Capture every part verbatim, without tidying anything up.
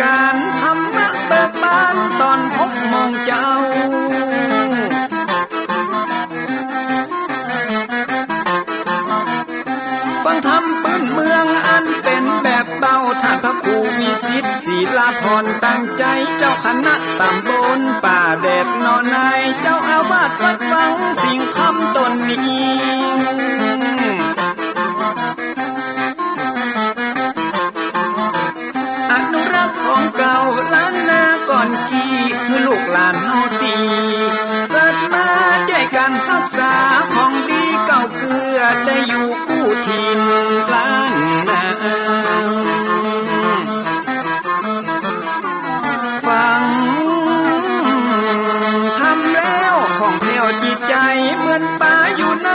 ก๋านธรรมะเบิกบานต๋อนหกโมงเจ๊า ฟังธรรมปื้นเมืองอันเป๋นแบบเบา ต้านพระครูวิสิทธิ์ ศิลาภรณ์ ตั้งใจ๋ เจ้าคณะต๋ำบลป่าแดดหนอใน เจ้าอาวาสวัดวังสิงห์คำต๋นนี้ อนุรักษ์ของเก่าล้านนาก่อนกี้ หื้อลูกหลานเฮาตี้เกิดมา จ้วยกั๋นฮักษาของดีเก่าเกื้อ ได้อยู่กู้ถิ่นล้านนา ฟังธรรมแล้วผ่องแผ้วจิตใจ๋ เหมือนป๋าอยู่ใน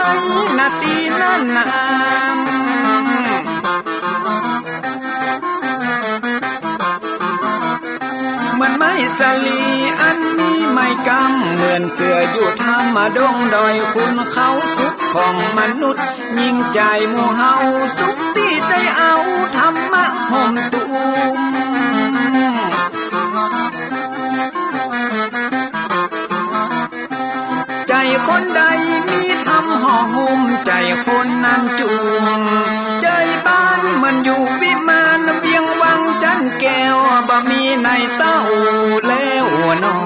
นาตี้น่านนา เหมือนไม้สาลีอันมีไม้กำ เหมือนเสื้ออยู่ถ้ำดงดอย ขุนเขาสุขของมนุษย์ ยิ่งใจ๋หมู่เฮาสุขตี้ได้เอาธรรมะห่มตุ้ม ใจ๋คนใดมีธรรมห่อหุ้ม ใจ๋คนนั้นจุ่ม ใจ๋บ้านเหมือนอยู่วิมาน เวียงวังจั๊นแก้ว บ่มีในเต้าแล้วหนอ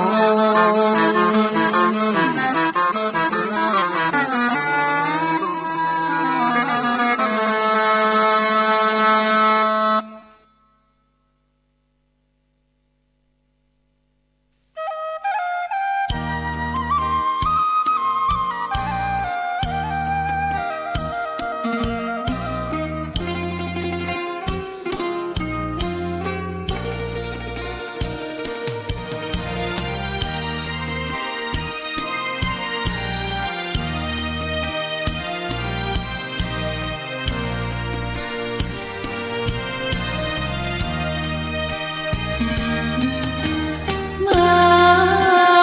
มา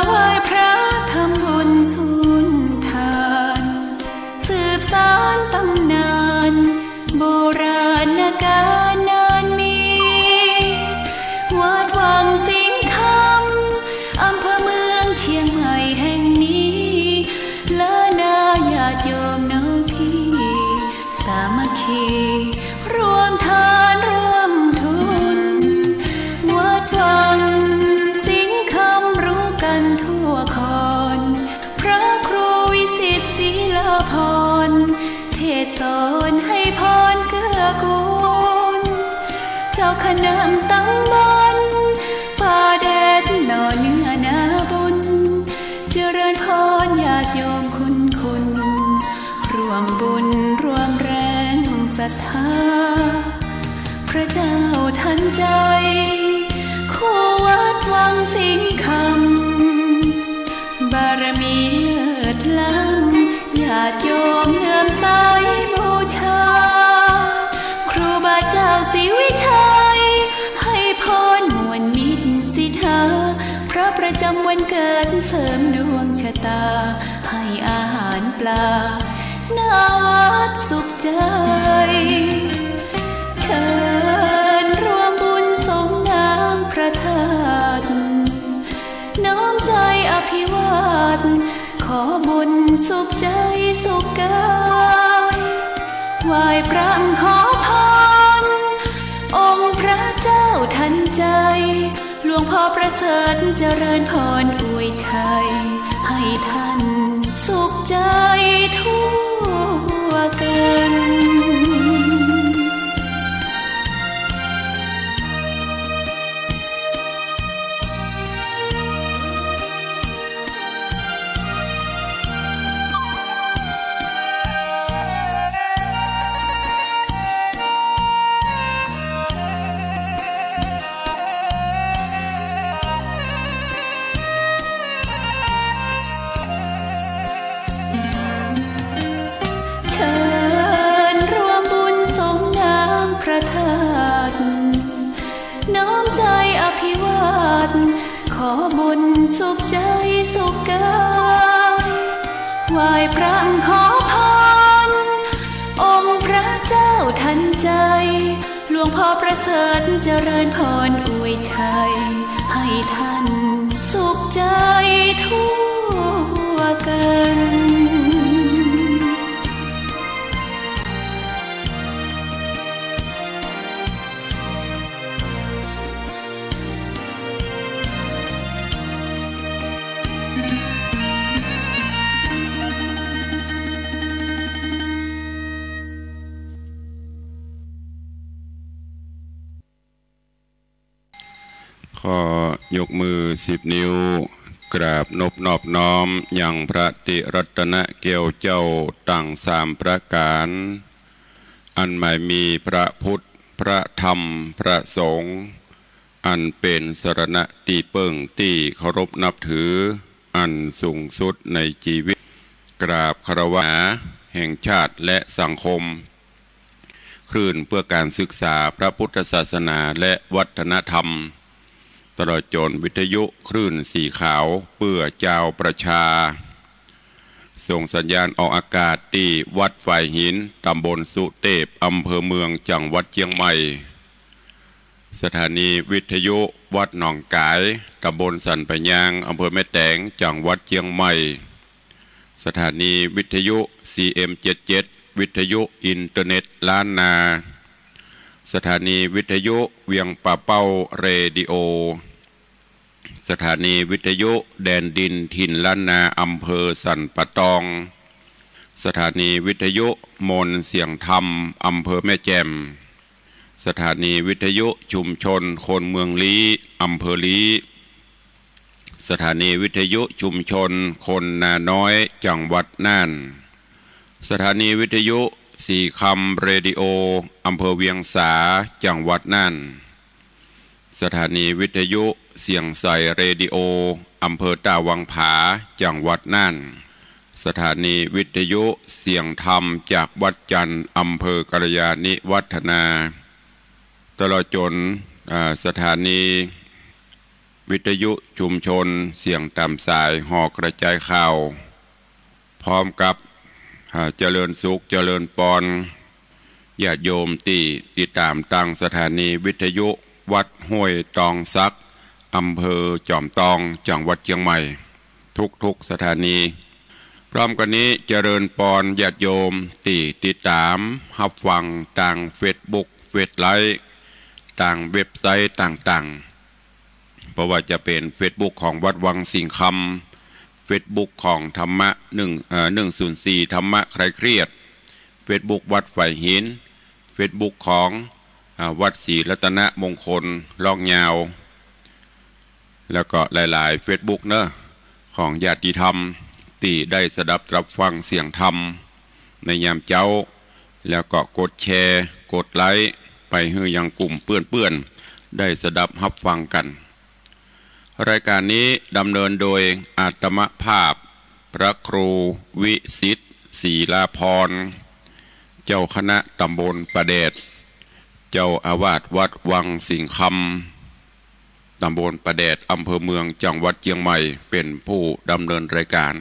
ไหว้พระทำบุญสุนทาน สืบสานต๋ำนานโบราณกาลนานมี วัดวังสิงห์คำ อำเภอเมืองเชียงใหม่แห่งนี้ ล้านนาญาติโยมน้องพี่ สามัคคี ร่วมทานร่วมทุน วัดวังสิงห์คำรู้กั๋นทั่วคอน พระครูวิสิทธิ์ศิลาภรณ์ เทศน์สอนให้พรเกื้อกูล เจ้าคณะต๋ำบลป่าแดดหน่อเนื้อนาบุญ เจริญพรญาติโยมคุณคน ร่วมบุญร่วมแรงศรัทธา พระเจ้าทันใจ คู่วัดวังสิงห์คำ บารมีเลิศล้ำ ญาติโยมเลื่อมใสบูชา ครูบาเจ้าศรีวิชัย ให้พรม่วนมิตรสิทธา พระประจำวันเกิดเสริมดวงชะตา ให้อาหารปลา หน้าวัดสุขใจ เชิญร่วมบุญสรงน้ำพระธาตุ น้อมใจอภิวาท ขอบุญสุขใจสุขกาย ไหว้พระขอพร องค์พระเจ้าทันใจ หลวงพ่อประเสริฐเจริญพรอวยชัย ให้ท่านสุขใจทั่วกั๋น เชิญร่วมบุญสรงน้ำพระธาตุ น้อมใจอภิวาท ขอบุญสุขใจสุขกาย ไหว้พระขอพร องค์พระเจ้าทันใจ หลวงพ่อประเสริฐเจริญพรอวยชัย ให้ท่านสุขใจทั่วกัน ขอยกมือสิบนิ้ว กราบนบนอบน้อมยังพระติรัตนแก้วเจ้าตังสามประก๋าน อันหมายมีพระพุทธ พระธรรม พระสงฆ์ อันเป๋นสรณะตี้เปิ้งตี้เคารพนับถือ อันสูงสุดในจีวิต กราบคารวะแห่งชาติและสังคม คลื่นเพื่อการศึกษาพระพุทธศาสนาและวัฒนธรรม ตลอดจ๋นวิทยุคลื่นสีขาวเปื้อจาวประชา ส่งสัญญาณออกอากาศตี้วัดฝายหิน ตำบลสุเตพ อำเภอเมือง จังหวัดเจียงใหม่ สถานีวิทยุวัดหนองก๋าย ตำบลสันป่ายยาง อำเภอแม่แตง จังหวัดเจียงใหม่ สถานีวิทยุ ซีเอ็มเจ็ดเจ็ด วิทยุอินเทอร์เน็ตล้านนา สถานีวิทยุเวียงป่าเป้าเรดิโอ สถานีวิทยุแดนดินถิ่นล้านนา อำเภอสันป่าตอง สถานีวิทยุมนต์เสียงธรรม อำเภอแม่แจ่ม สถานีวิทยุชุมชนคนเมืองลี้ อำเภอลี้ สถานีวิทยุชุมชนคนนาน้อย จังหวัดน่าน สถานีวิทยุสีคำเรดิโอ อำเภอเวียงสา จังหวัดน่าน สถานีวิทยุเสียงใสเรดิโอ อำเภอต้าวังผา จังหวัดน่าน สถานีวิทยุเสียงธรรมจากวัดจันทร์ อำเภอกัลยาณิวัฒนา ตลอดจ๋น อ่า สถานีวิทยุชุมชนเสียงต๋ามสายหอกระจายข่าว พร้อมกับ อ่า เจริญสุขเจริญปอน ญาติโยมตี้ติดต๋ามตางสถานีวิทยุวัดห้วยตองสัก อำเภอจอมตอง จังหวัดเจียงใหม่ ทุกๆ สถานี พร้อมกั๋นนี้เจริญปอนญาติโยมตี้ติดต๋ามฮับฟังตางเฟซบุ๊ก เฟซไลฟ์ ตางเว็บไซต์ต่างๆ บ่ว่าจะเป๋นเฟซบุ๊กของวัดวังสิงห์คำ เฟซบุ๊กของธรรมะหนึ่ง เอ่อ หนึ่งศูนย์สี่ ธรรมะคลายเครียด เฟซบุ๊กวัดฝายหิน เฟซบุ๊กของ อ่า วัดศรีรัตนมงคล ล่องยาว แล้วก็หลายๆ เฟซบุ๊กเนาะ ของญาติธรรมตี้ได้สดับรับฟังเสียงธรรมในยามเจ๊า แล้วก็กดแชร์ กดไลค์ ไปหื้อยังกลุ่มเปื้อนๆ ได้สดับฮับฟังกั๋น รายก๋านนี้ดำเนินโดยอาตมาภาพ พระครูวิสิทธิ์ ศรีลาภรณ์ เจ้าคณะต๋ำบลป่าแดด เจ้าอาวาสวัดวังสิงห์คำ ต๋ำบลป่าแดด อำเภอเมือง จังหวัดเจียงใหม่ เป๋นผู้ดำเนินรายก๋าน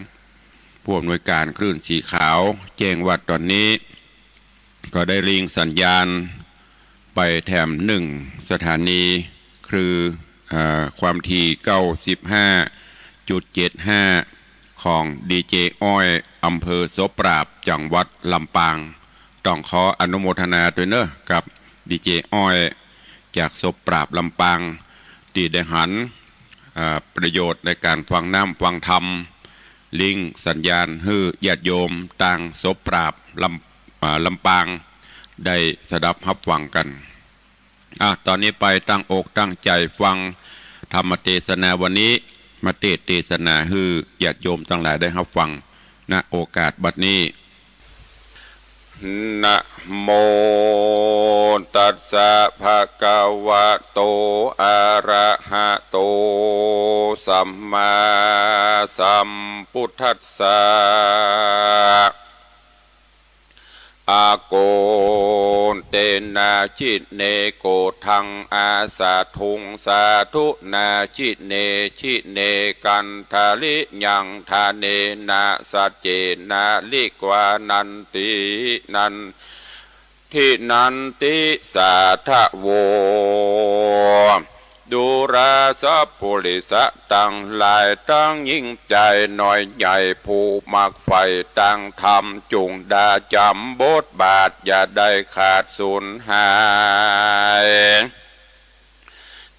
ผู้อำนวยก๋านคลื่นสีขาว แจ้งว่าต๋อนนี้ ก็ได้ลิงก์สัญญาณไปแถมหนึ่งสถานี คือ อ่า ความถี่ เก้าสิบห้าจุดเจ็ดห้า ของดีเจอ้อย อำเภอโสปราบ จังหวัดลำปาง ต้องขออนุโมทนาตวยเนาะ กับดีเจอ้อย จากโสปราบ ลำปาง ตี้ได้หัน อ่า ประโยชน์ในก๋านฟังน้ำฟังธรรม ลิงก์สัญญาณหื้อญาติโยมตางโสปราบ ลำ อ่า ลำปาง ได้สดับฮับฟังกั๋น อ่ะ ต๋อนนี้ไปตั้งอกตั้งใจ๋ฟังธรรมเตสนาวันนี้ มาเตสน์เตสนาหื้อญาติโยมตังหลายได้ฮับฟัง ณ โอกาสบัดนี้ นะโมตัสสะ ภะคะวะโต อะระหะโต สัมมาสัมพุทธัสสะ อาโกเตนะ จิเน โกฏัง อาสาธุง สาธุนา จิเน จิเน กันทะลิยัง ทะเนนะ สัจเจนะ ลิขวานันติ นัน ทินนันติสาธโว ดูราสัปปุริสะตังหลาย ตังญิงจายน้อยใหญ่ ผู้มักใฝ่ตางธรรม จุ่งดาจ๋ำบทบาท อย่าได้ขาดสูญหาย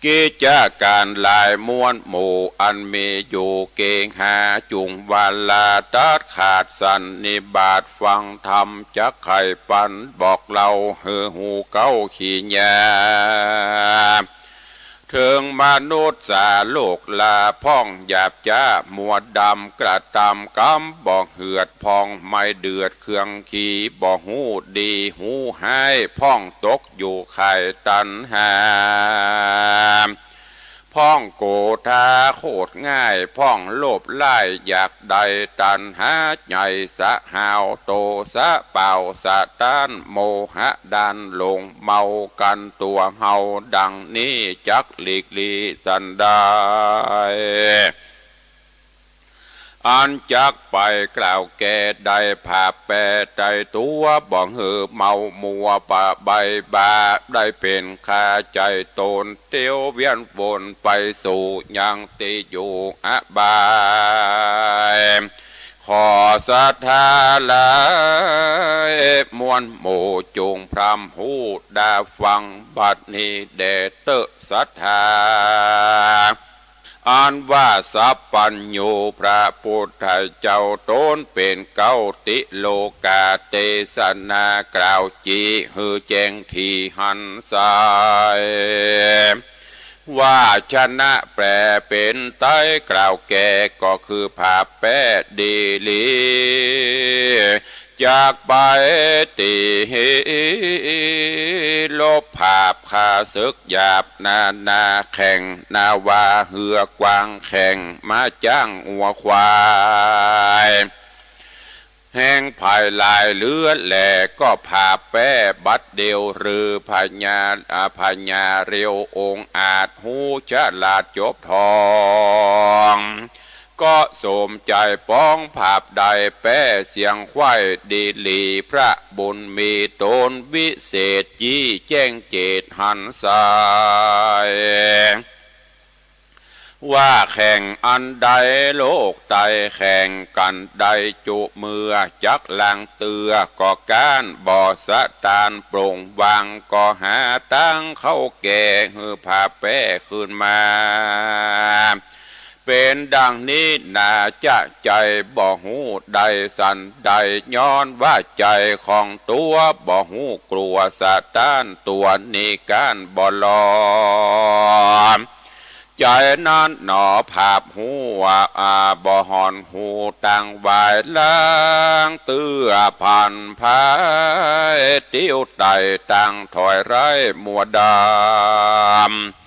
กิจก๋านหลายมวลหมู่ อันมีอยู่เกหา จุ่งวาลาตัดขาดสันนิบาต ฟังธรรมจักไขปัน บอกเล่าหื้อฮู้เก๊าขีญา เถิงมนุษย์สาโลกลา พ่องหยาบจ๊ามัวดำ กระตำกำบ่เหือด พ่องไม่เดือดเคืองขี บ่ฮู้ดีฮู้ฮ้าย พ่องตกอยู่ข่ายตัณหา พ่องโกธาโคตรง่าย พ่องโลภร้ายอยากได้ ตัณหาใหญ่สะหาว โตสะเป่าสะต้าน โมหะด้านหลง เมากั๋นตั๋วเฮา ดังนี้จักหลีกหลีสันใด อันจักไปกล่าวแก่ ได้ผาบแปรไตรตั๋ว บ่หื้อเมามัวปะใบบ่า ได้เป๋นคาใจ๋ต๋น เตียวเวียนวนไปสู่ยังตี้อยู่อบาย ขอศรัทธาหลายมวลหมู่ จุ่งพร่ำฮู้ดาฟัง บัดนี้แด่เต๊อะศรัทธา อันว่าสัพพัญญูพระปุทธเจ้า ต๋นเป๋นเก๊าติโลกา เตสนากล่าวจีหื้อแจ้งถี่หันใส วาชนะแปลเป๋นไตยกล่าวแก่ ก็คือผาบแปรดีหลี จักไปตี้ลบผาบข้าศึกหยาบนานาแข่ง นาวาเฮือกว้างแข่ง ม้าจ๊างงัวควาย แห่งภัยหลายเหลือแล ก็ผาบแปรบัดเดียว หรือพญา อ่า พญาเร็วองอาจ ฮู้ฉลาดจบทอง ก็สมใจ๋ปองผาบได้แปรเสียงไขว้ดีหลี พระบุญมีต๋นวิเศษ จี้แจ้งเจตหันใส ว่าแข่งอันใดโลกไตแข่งกั๋นได้จุเมื่อ จักลางเตื้อก็ก๊าน บ่สะตานปลงวาง ก็หาตางเข้าแก่ หื้อผาบแปรคืนมา เป๋นดังนี้นา จะใจ๋บ่ฮู้ได้สันใด ย้อนว่าใจ๋ของตั๋วบ่ฮู้กลัวสะตานตั๋ว นี้ก๊านบ่ลอม ใจ๋นั้นหนอผาบฮู้ว่า อ่า บ่หอนฮู้ตังวาย ลางเตื้อผันผาย เตียวไต่ตางถอยไร้มัวดำ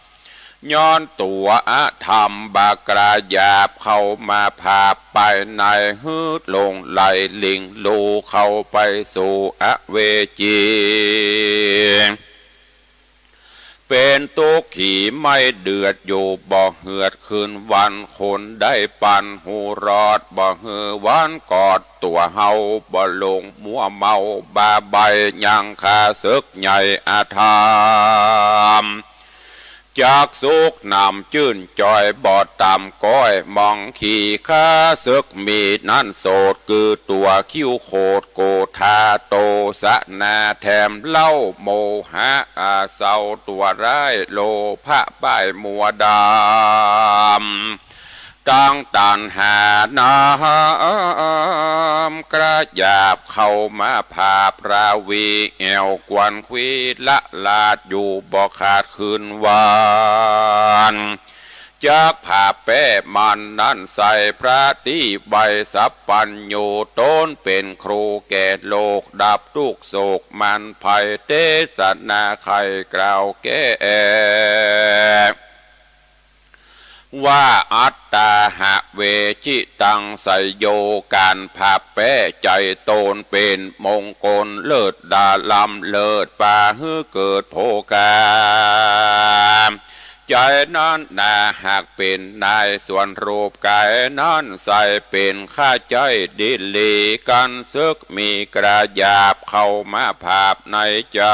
ย้อนตั๋วอธรรมบากล้าหยาบ เข้ามาผาบไปใน หื้อหลงไหลหลิงลู่ เข้าไปสู่อเวจี เป๋นตุ๊กขีไม่เดือดอยู่ บ่เหือดคืนวัน คนได้ปันหูรอด บ่หื้อวันกอดตั๋วเฮา บ่หลงมัวเมาบ้าใบ้ ยังข้าศึกใหญ่อธรรม จักสุขหนำจื้นจอย บ่ต่ำก้อยมองขี่ ข้าศึกมีนั้นโสด คือตั๋วคิ้วโขดโกธา โตสนาแถมเล่า โมหะอาเศร้าตั๋วร้าย โลภะป้ายมัวดำ ตังตัณหาน้ำกระหยาบ เข้ามาผาบราวี แอ่วกวนควีละลาดอยู่ บ่ขาดคืนวัน จักผาบแปรมันนั้นใส พระตี้ใบสัพพัญญู ต๋นเป๋นครูแก่โลก ดับตุ๊กข์โศกมันภัย เตสนาไขกล่าวแก่ ว่าอัตตาหะเวชิตังไสยโย ก๋านผาบแปรใจ๋ต๋นเป๋นมงคลเลิศดาล้ำเลิศ ปาหื้อเกิดโภคา ใจ๋นั้นนาหากเป๋นนาย ส่วนรูปก๋ายนั้นใส เป๋นข้าใจ๊ดีหลี กั๋นเสิกมีกระหยาบ เข้ามาผาบในใจ๋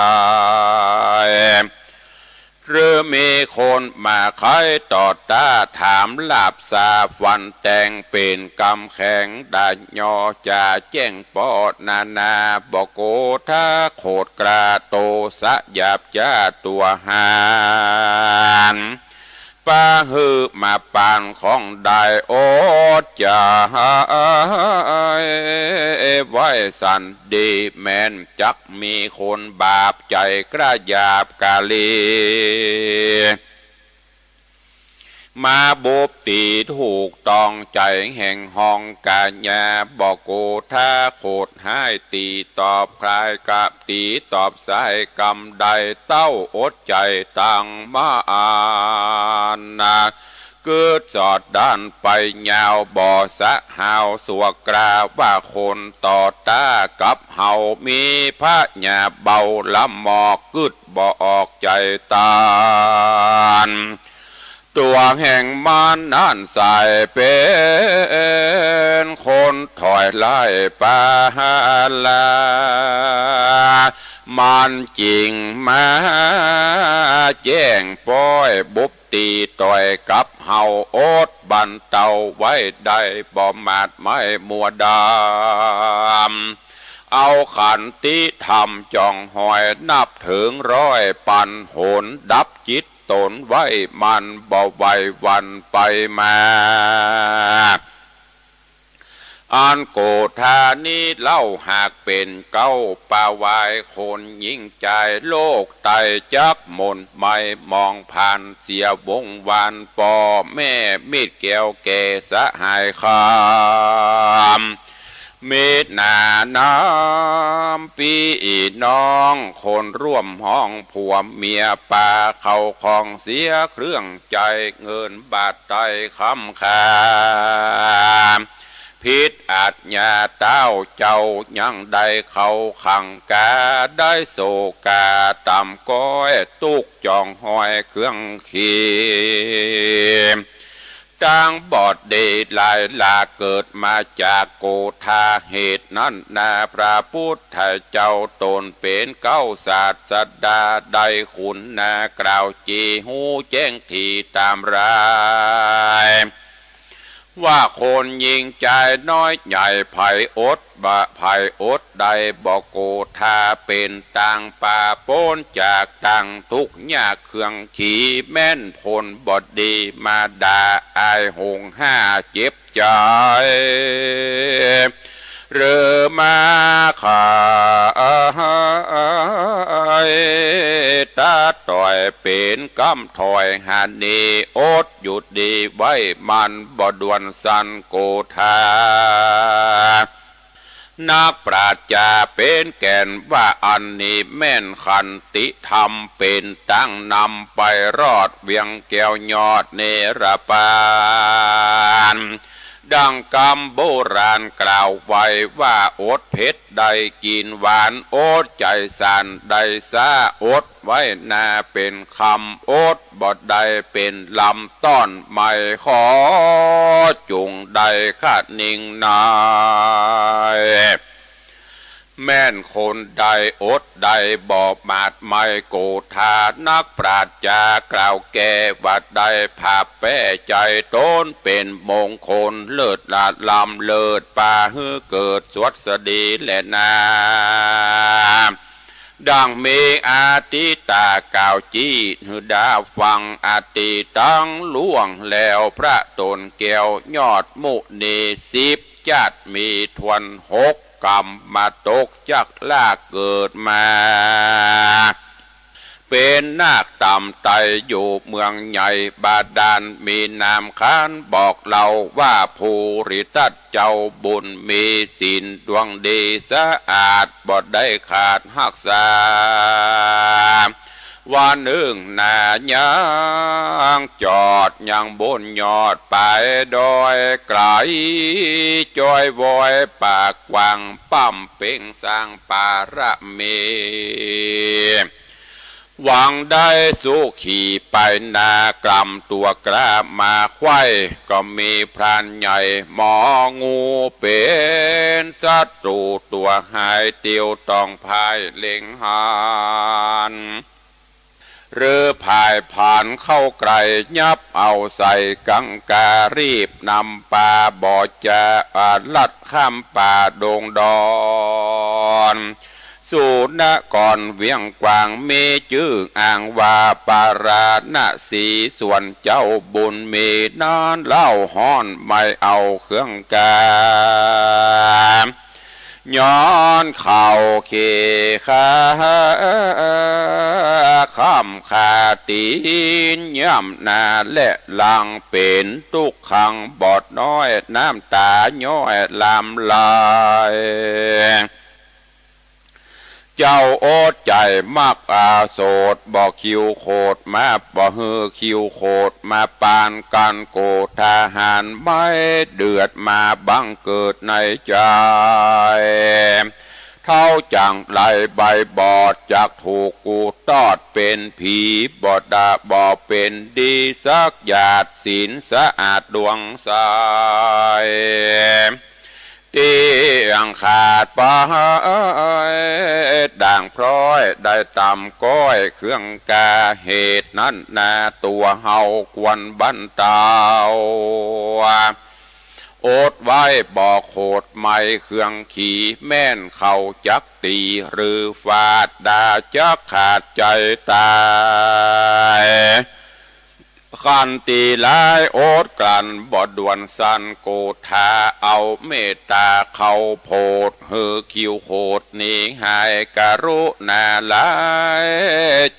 หรือมีคนมาไขต่อต้า ถามหลาบสาฟันแตง เป๋นกำแข็งดายอ จ๋าแจ้งป้อนานา บ่โกธาโขดกล้า โตสะหยาบจ๊าตั๋วหาญ ปาหื้อมาปานของได้อดจ๋า ไว้สันดีแม้น จักมีคนบาปใจ๋กระหยาบกะลี มาบุบตี๋ถูกต้องใจ๋แห่งห้องก๋ายา บ่โกธาโขดฮ้าย ตี๋ตอบคลายกะ ตี๋ตอบสายกำได้ เต้าอดใจ๋ตังมานนา กึ๊ดสอดด้านไปยาว บ่สะหาวสัวกรา ว่าคนต่อต้ากับเฮา มีพญาเบาละหมอก กึ๊ดบ่ออกใจ๋ตาน ตั๋วแห่งมันนั้นใส เป๋นคนถอยไล่ปาลา มันจึงมาแจ้งป้อย บุบตี๋ต่อยกับเฮา อดบันเตาไว้ได้ บ่หมาดไหม้มัวดำ เอาขันติธรรมจ่องหอย นับเถิงร้อยปันหน ดับจิตต๋นไว้ มันบ่ไหวหวั่นไปมา อันโกธานี้เล่าหากเป๋นเก๊า ปาวายคนหญิงจาย โลกไตจักหม่นไหม้หมองผ่าน เสียวงวานป้อแม่มิตรแก้วแก่สหายคำ มิตรหนาน้ำปี้น้อง คนร่วมห้องผัวเมีย ปาเข้าของเสียเครื่องใจ๊ เงินบาทไตคำคา ผิดอาจญาเต้าเจ้า ยังได้เข้าขังกา ได้โศกาต่ำก้อย ตุ๊กข์จ่องหอยเครื่องขี ตังบอดดีหลายหลาก เกิดมาจากโกธา เหตุนั้นนาพระปุทธเจ้า ต๋นเป๋นเก๊าศาสดา ได้คุณนากล่าวจี ฮู้แจ้งถี่ต๋ามราย ว่าคนหญิงจายน้อยใหญ่ ใผอดบ่ ใผอดได้บ่ โกธาเป๋นตางปา ป๊นจากตางตุ๊กข์ยากเครื่องขี แม่นผลบ่ดี มาด่าอายหงห้าเจ็บใจ๋ หรือมาขายต๋าต่อย เป๋นกำถอยหาหนี อดอยู่ดีไว้ มันบ่ด่วนสันโกธา นักปราชญ์จ๋าเป๋นแก่นว่า อันนี้แม่นขันติธรรม เป๋นตางนำไปรอด เวียงแก้วยอดเนรปาน ดังกำโบราณกล่าวไว้ว่า อดเผ็ดได้กิ๋นหวาน อดใจ๋สันได้ซ้า อดไว้นาเป๋นคำ อดบ่ได้เป๋นลำ ต้อนไหม้ขอจุ่งได้คะนิงนาย แม่นคนใดอดได้บ่หมาดไหม้ โกธานักปราชญ์จ๋ากล่าวแก้ว่า ได้ผาบแป้ใจ๋ต๋นเป๋นมงคล เลิศละล้ำเลิศ ปาหื้อเกิดสวัสดีแลนา ดังมีอติตากล่าวจี้ หื้อดาฟังอติตังล่วงแล้ว พระต๋นแก้วยอดมุนี สิบจ๊าติมีถ้วน หกกำมาตกจักลากเกิดมา เป๋นนาคต่ำไต้อยู่เมืองใหญ่บาดาล มีนามขานบอกเล่าว่า ภูริทัต เจ้าบุญมีศีลดวงดีสะอาด บ่ได้ขาดฮักษา วันนึ่งนายังจอดยังบนยอดปายดอยไก๋ จ้อยวอยปากกว้าง ปำเพ็งสร้างปารมี หวังได้สุขีไปนา กล่ำตั๋วกล้ามาไขว้ ก็มีพรานใหญ่หมองู เป๋นศัตรู๋ตั๋วฮ้าย เตียวต้องพ่ายเล็งหัน หรือพ่ายผานเข้าใกล้ ยับเอาใส่กังกา รีบนำปา บ่จะอาลัดข้ามป่าดงดอน สุนครเวียงกวาง มีจื้ออ้างว่าปาราณสี ส่วนเจ้าบุญมีนั้นเล่า ฮ้อนไม่เอาเครื่องกา ย้อนเขาเขขา ค้ำขาตี๋น ย่ำหน้าและหลัง เป๋นตุ๊กขังบอดน้อย น้ำต๋าย้อยหลั่งไหล เจ้าอดใจ๋มักอาโสด บ่คิวโขดมา บ่หื้อคิวโขดมาปานกั๋น โกธาหารไม่เดือดมาบังเกิดในใจ๋ เท้าจั่งไรใบบอด จักถูกกูตอดเป๋นผี บ่ดาบ่เป๋นดีสักหยาด ศีลสะอาดดวงใส เตี้ยงขาดไป ด่างพร้อยได้ต่ำก้อย เครื่องกา เหตุนั้นนา ตั๋วเฮาควรบั้นเต๋า อดไว้บ่โขดไหม้ เครื่องขีแม่นเขาจักตี๋ หรือฟาดด่าจักขาดใจ๋ต๋าย คันตี๋ร้ายอดกลั้นบ่ด่วนสัน โกธาเอาเมตต๋าเขาโผด หื้อคิวโขดหนีหาย กรุณาหลาย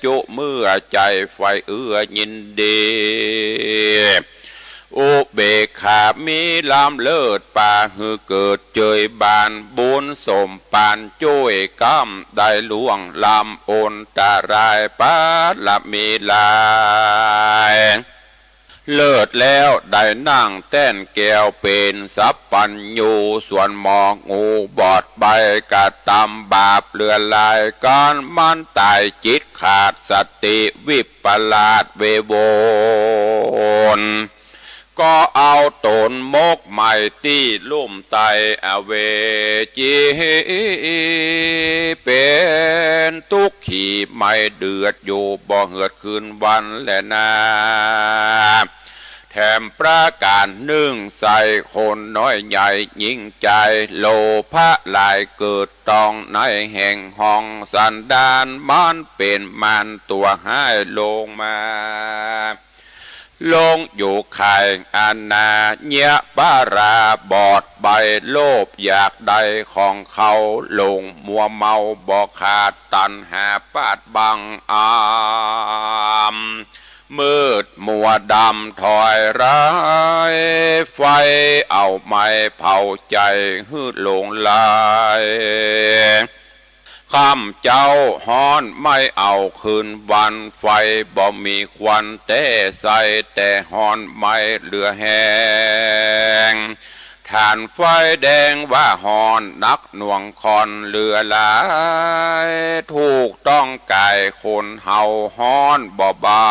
จุเมื่อใจ๋ใฝ่เอื้อยินดี อุเบกขามีล้ำเลิศ ปาหื้อเกิดเจยบาน บุญสมปานจ้วยก้ำ ได้ล่วงล้ำอันตราย ปารมีหลาย เลิศแล้วได้นั่งแต้นแก้ว เป๋นสัพพัญญู ส่วนหมองูบอดใบ กระตำบาปเหลือหลาย ก๋านมันต๋ายจิตขาดสติ วิปลาสเววน ก็เอาต๋นหมกไหม้ตี้ลุ่มใต้อเวจี เป๋นตุ๊กขีไม่เดือดอยู่ บ่เหือดคืนวันแลนา แถมประก๋านนึ่งใส่คนน้อยใหญ่ยิ่งใจ๋ โลภะหลายเกิดต้องในแห่งห้องสันดาน มันเป๋นมารตั๋วฮ้ายลงมา ลงอยู่ข่ายอนาเยียะปาราบอดใบ โลภอยากได้ของเขา หลงมัวเมาบ่ขาด ตัณหาปาดบังอำ มืดมัวดำถอยร้าย ไฟเอาไหม้เผาใจ๋หื้อหลงไหล ค่ำเจ๊าฮ้อนไม่เอาคืนวัน ไฟบ่มีควันแต๊ใส่ แต่ฮ้อนไหม้เหลือแฮง ถ่านไฟแดงว่าฮ้อนนักหน่วงข้อนเหลือหลาย ถูกต้องก๋ายคนเฮาฮ้อนบ่เบา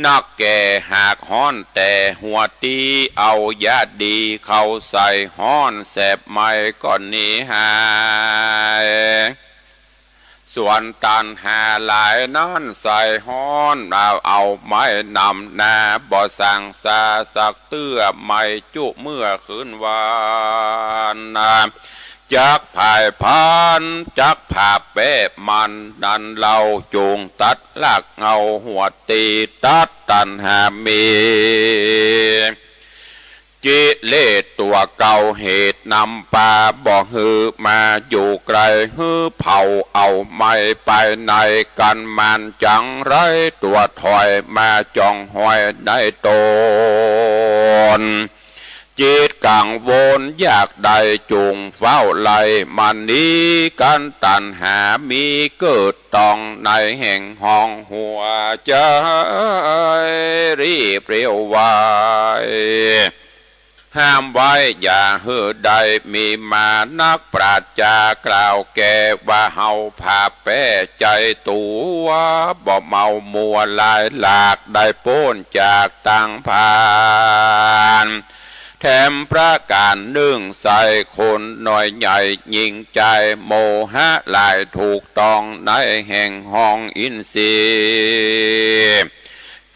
นักแก่หากฮ้อนแต่หัวตี้ เอายาดีเข้าใส่ฮ้อนแสบไหม้ก็หนีหาย ส่วนตัณหาหลายนั้นใส่ฮ้อน เอา เอาไหม้นำนา บ่สั่งซาสักเตื้อ ไหม้จุเมื่อคืนวัน จักพ่ายพาน จักผาแป๊มัน นั้นเฮาจุ่งตัดรากเหง้าหัวตี้ ตัดตัณหามี กิเลสตั๋วเก่าเหตุนำปา บ่หื้อมาอยู่ใก้ หื้อเผาเอาไหม้ไปใน กั๋นมันจังไรตั๋วถอยมาจ่องหอยในต๋น จิตกังวลอยากได้จุ่งเฝ้าไล่มันหนีกั๋น ตัณหามีเกิดต้องในแห่งห้องหัวใจ๋ รีบเร็วไว ห้ามไว้อย่าหื้อได้มีมา นักปราชญ์กล่าวแก่ว่า เฮาผาแป๊ใจ๋ตั๋ว บ่เมามัวหลายหลาก ได้ป๊นจากตังพาน แถมประก๋านนึ่งใส่คนน้อยใหญ่ยิ่งใจ๋ โมหะหลายถูกต้องในแห่งห้องอินทรีย์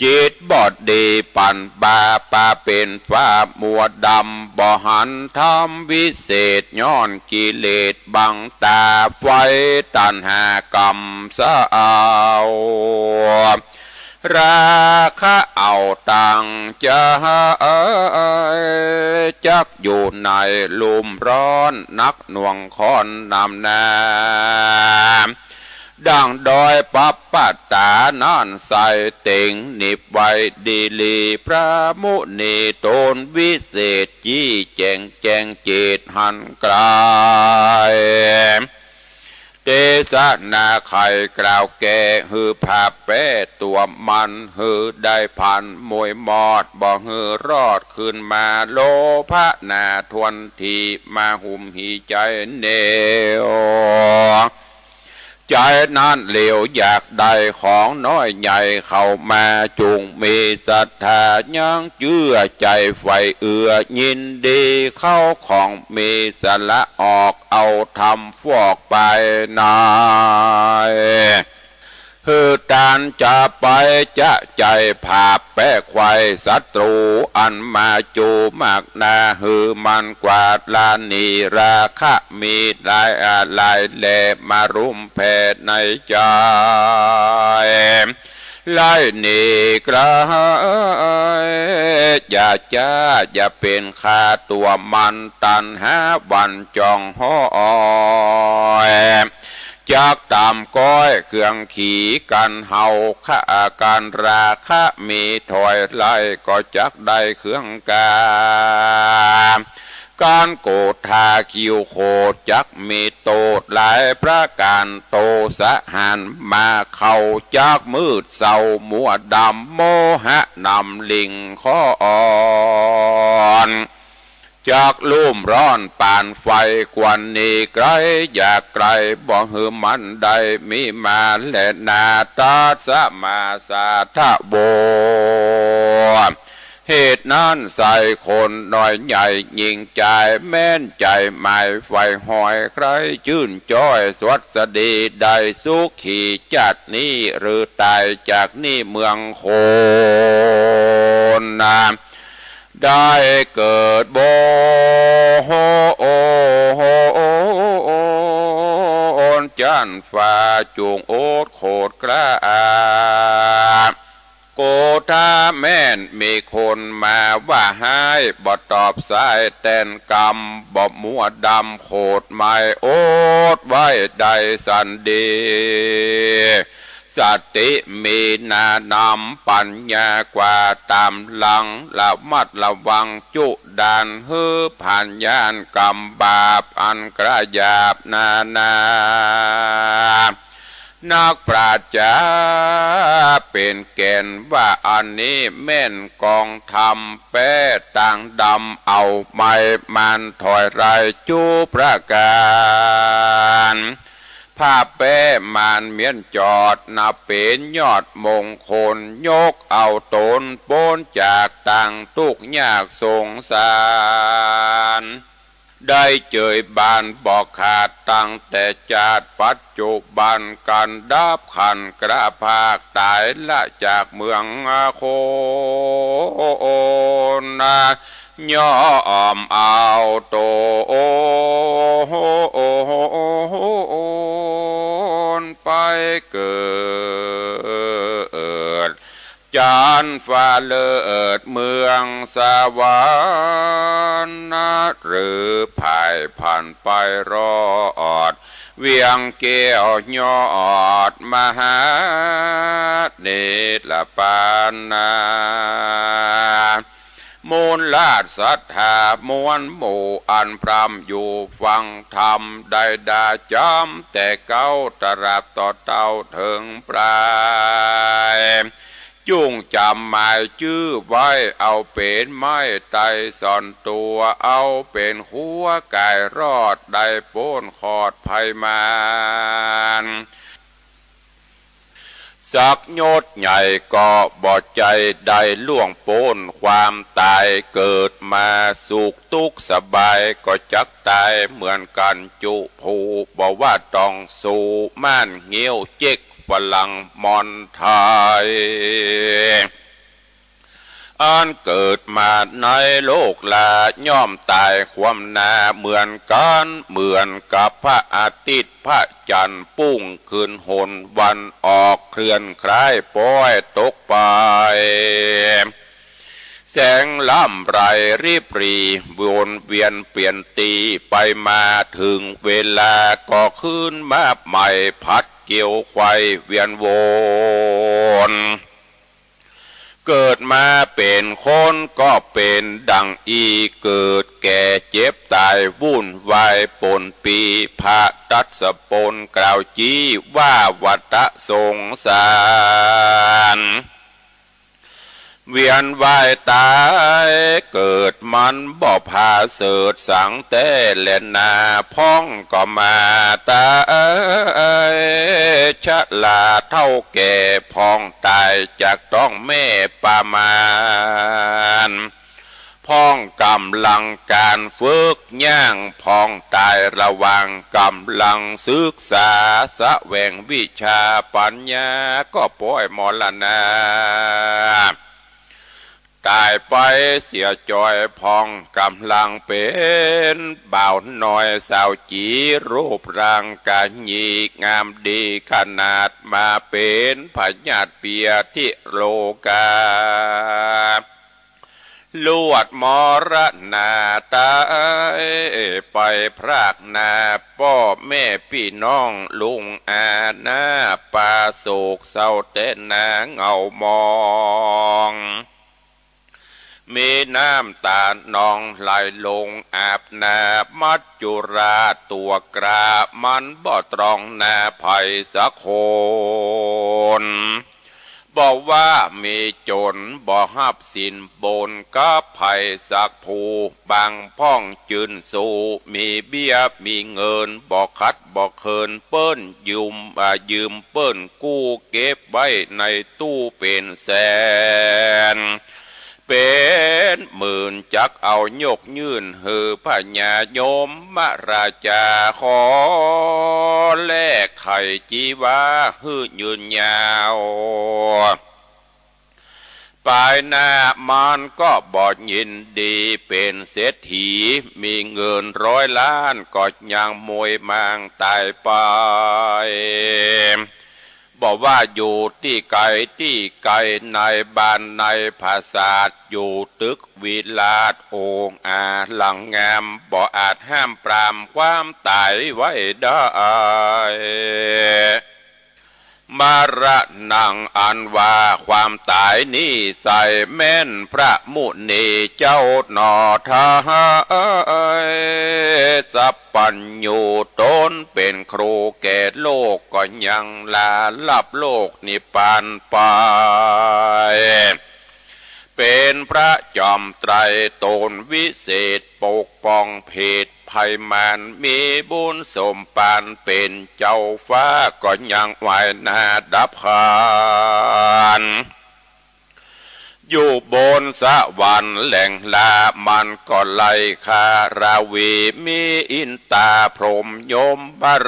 จิตบอดดีปันบาปาเป๋นฟ้ามัวดำ บ่หันธรรมวิเศษ ย้อนกิเลสบังต๋า ไฟตัณหากำเศร้า ราคะเอาตังใจ๋ จักอยู่ในลุ่มร้อน หนักหน่วงข้อนำหน้า ดั่งดอยปับปัตตานั้น ใส่เต็งหนิบไว้ดีหลี พระมุนีต๋นวิเศษ จี้แจ๋งแจ้งเจตหันไกล เตสนาใค่กล่าวแก่ หื้อผาแป๊ตั๋วมัน หื้อได้ผันมวยมอด บ่หื้อรอดคืนมา โลภะหนาถ้วนที มาหุ้มหีใจ๋แน่ว ใจ๋นั้นเหลียวอยากได้ของน้อยใหญ่เข้ามา จุ่งมีศรัทธายังเจื้อใจ๋ใฝ่เอื้อ ยินดีเข้าของมี สละออกเอาธรรมฟอกไปใน หื้อตานจะไปจะใจ๋ผาแป๊ไขว่ศัตรู๋ อันมาจู๋มากหนา หื้อมันกวาดล้างหนี ราคะมีหลายอาหลายแล มารุมแผ่ในใจ๋ ไล่หนีไกล อย่าจ๊าอย่าเป๋นข้าตั๋วมัน ตัณหาหวั่นจ้องฮ้อย จักต๋ามก้อยเครื่องขีกั๋นเฮา ฆ่ากั๋นราคะมีถอยไล่ ก็จักได้เครื่องกา ก๋านโกธาคิวโขด จักมีโต้ษหลายประก๋าน โตสะหันมาเข้า จักมืดเศร้ามัวดำ โมหะนำลิ่งข้ออ่อน จักลุ่มร้อนปานไฟ ควรหนีไกลอย่าใก้ บ่หื้อมันได้มีมาแลนา ตัสมาสาทะโว เหตุนั้นใส่คนน้อยใหญ่ยิ่งใจ๋ แม้นใจ๋หมายใฝ่ฮ้อย ใคร่จื้นจ้อยสวัสดี ได้สุขีจาตินี้ หรือต๋ายจากนี้เมืองคนนา ได้เกิดบนจั๊นฟ้า จุ่งอดโขดกล้า โกธาแม้นมีคนมาว่าฮ้าย บ่ตอบสายแตนกำ บ่มัวดำโขดหมาย อดไว้ได้สันดี สติมีหนานำ ปัญญากว่าต๋ามหลัง ระมัดระวังจุดาน หื้อผ่านย่านกรรมบาป อันกระหยาบนานา นักปราชญ์เป็นแก่นว่า อันนี้แม่นกองธรรม แป๊ต่างดำเอาไม้ มานถอยไล่จุประก๋าน ผาแป๊มานเมี้ยนจอด นับเป็นยอดมงคล ยกเอาต๋นป๊นจากตังตุ๊กข์ยากสงสาร ได้เจยบานบ่ขาด ตั้งแต่จาติปัจจุบัน กั๋นดับขันกระพากต๋าย ละจากเมืองคนนา ย่อมเอาต๋นไปเกิด จั๊นฟ้าเลิศเมืองสวรรค์ หรือผ่ายผ่านไปรอด เวียงแก้วยอดมหาเนรปานนา มูลราชศรัทธามวลหมู่ อันพร่ำอยู่ฟังธรรม ได้ด่าจำแต่เก๊า ตราบต่อเต้าเถิงปลาย จุ่งจ๋ำหมายจื้อไว้ เอาเป๋นไม้ไตรส่อนตั๋ว เอาเป๋นฮั้วก๋ายรอด ได้ป๊นขอดภัยมาร สักยศใหญ่ก็บ่ใจ้ได้ล่วงป๊นความต๋าย เกิดมาสุขตุ๊กสบายก็จักต๋ายเหมือนกั๋นจุผู้ บ่ว่าต้องสู้ม่านงิ้ว เจ๊ก ฝรั่ง มอญ ไทย อันเกิดมาในโลกลา ย่อมต๋ายคว่ำหน้าเหมือนกั๋น เหมือนกับพระอาทิตย์พระจันทร์ ปุ้งขึ้นหนวันออก เคลื่อนคล้ายป๊อยตกไป แสงลำไรริบหรี่ วนเวียนเปลี่ยนตี้ไปมา เถิงเวลาก็คืนมาใหม่ ผัดเกวียวไขว่เวียนวน เกิดมาเป๋นคนก็เป๋นดั่งอี้ เกิดแก่เจ็บต๋ายวุ่นวายปนปี้ พระตัสปนกล่าวจี้ว่าวัฏสงสาร เวียนว่ายต๋ายเกิดมันบ่ผาเสริฐสังแต๊แลนา พ่องก็มาต๋ายชราเฒ่าแก่ พ่องต๋ายจากต๊องแม่ปามาร พ่องก๋ำลังก๋านฝึกย่าง พ่องต๋ายระหว่างก๋ำลังศึกษา แสวงวิชาปัญญา ก็ป๊อยมรณา ต๋ายไปเสียจอย พ่องก๋ำลังเป๋นบ่าวน้อยสาวจี๋ รูปร่างกะหยี่งามดีขนาด มาเป๋นพญาติเปียธิโลกา ลวดมรณาต๋ายไปพรากหน้า ป้อแม่ปี้น้องลุงอา หน้าปาโศกเศร้าแต๊นาเหงามอง มีน้ำต๋านองไหลลงอาบหน้า มัจจุราชตั๋วกล้า มันบ่ตรองหน้าใผสักคน บ่ว่ามีจ๋นบ่ฮับสินบนกับใผสักผู้ บางพ่องจื้นสู้มีเบี้ยมีเงิน บ่ขัดบ่เขินเปิ้น ยืม อ่า ยืมเปิ้นกู้เก็บไว้ในตู้เป๋นแสน เป๋นหมื่น จักเอายกยื่นหื้อพญายมราชา ขอแลกไถ่จีวาหื้อยืนยาว ปายหน้ามันก็บ่ยินดีเป๋นเศรษฐี มีเงินร้อยล้านก็ยังมวยหมางต๋ายไป บ่ว่าอยู่ตี้ใกล้ตี้ไก๋ ในบ้านในผาสาท อยู่ตึกวิราชองอาลังงาม บ่อาจห้ามปรามความต๋ายไว้ได้ มรณัง อันว่าความต๋ายนี้ใส่แม่นพระมุนีเจ้าหนอไท้ สัพพัญญู ต๋นเป๋นครูแก่โลก ก็ยังลาลับโลกนิพพานไป เป๋นพระจอมไตร ต๋นวิเศษปกป้องเพศภัยมาร มีบุญสมปานเป๋นเจ้าฟ้า ก็ยังไหว้หน้าดับขัน อยู่บนสวรรค์แหล่งลามันก็ไล่ฆ่าราวี มีอินตาพรหมยม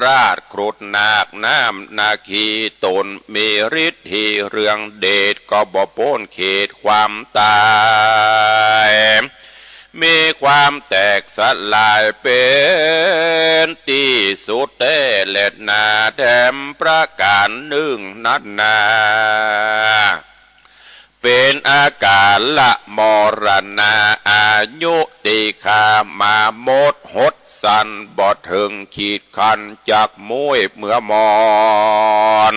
ราชครุฑนาคน้ำนาคี ต๋นมีฤทธีเรืองเดช ก็บ่ป๊นเขตความต๋าย มีความแตกสลายเป๋นตี้สุดแต๊แลนา แถมประก๋านนึ่งนั้นนา เป๋นอากาละมรณา อายุติคามามดหดสั้น บ่เถิงขีดคันจักม้วยเมือมอน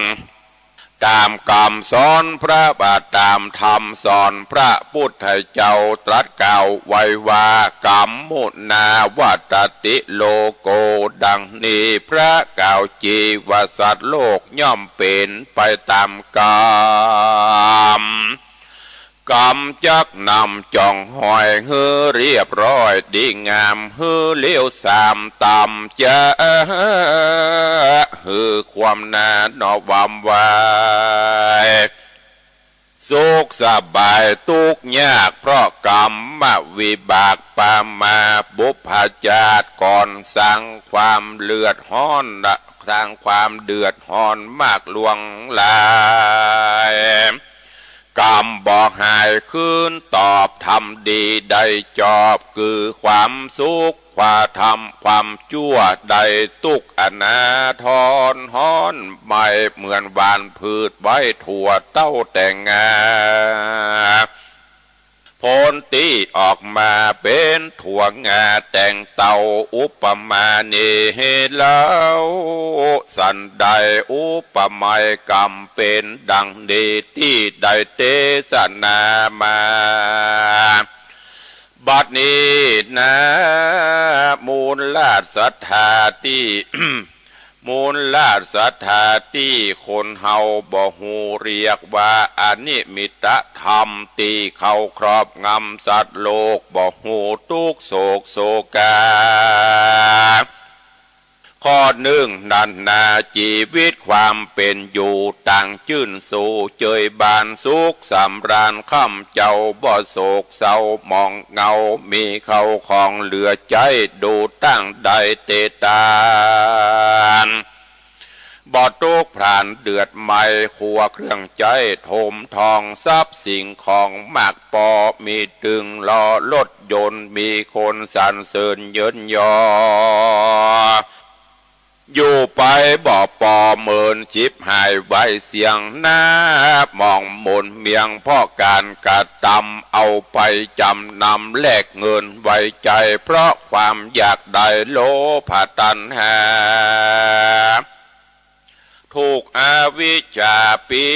ต๋ามกำสอนพระบาท ต๋ามธรรมสอนพระปุทธเจ้า ตรัสกล่าวไว้ว่า กัมมุนาวัตติโลโก ดังนี้พระกล่าวจีว่า สัตว์โลกย่อมเป๋นไปต๋ามกำ กำจักนำจ่องห้อยหื้อเรียบร้อยดีงาม หื้อเลี้ยวสามต๋ามจะ หื้อความนาหนอวามวาย สุขสบายตุ๊กข์ยาก เพราะกรรมวิบากปามา บุพชาติก่อนสร้างความเดือดฮ้อน สร้างความเดือดฮ้อนมากลวงหลาย กรรมบ่หายคืนตอบ ทำดีได้จอบ คือความสุข ความทำความชั่วได้ตุ๊กข์อนาถอนฮ้อนไหม้ เหมือนหว่านพืชไว้ถั่วเต้าแต๋งงา ผลตี้ออกมาเป๋นถั่วงาแต๋งเต้า อุปมานี้เล่า สันใดอุปไมยกรรมเป๋นดังนี้ตี้ได้เตสนามา บัดนี้นา มูลราชศรัทธาตี้ มูลราชศรัทธาตี้คนเฮาบ่ฮู้ เรียกว่าอนิมิตธรรม ตี้เข้าครอบงำสัตว์โลก บ่ฮู้ตุ๊กข์โศกโศกา ข้อนึ่งนั้นนา จีวิตความเป๋นอยู่ต่างจื้นสู่ เจยบานสุขสำราญ ค่ำเจ้าบ่โศกเศร้าหมองเหงา มีเข้าของเหลือใจ๊ ดูตั้งได้เตตาน บ่ตุ๊กข์พร่านเดือดไหม้ ครัวเครื่องใจ๊ถมทอง ทรัพย์สิ่งของมากปอ มีตึงล้อรถยนต์ มีคนสรรเสริญเยินยอ อยู่ไปบ่ปอ เหมินฉิบหายไว้เสี้ยงนา หมองหมุนเมียง เพราะก๋านกระตำ เอาไปจ๋ำนำแลกเงินไว้ใจ๊ เพราะความอยากได้โลภะตัณหา ถูกอวิชชาปิ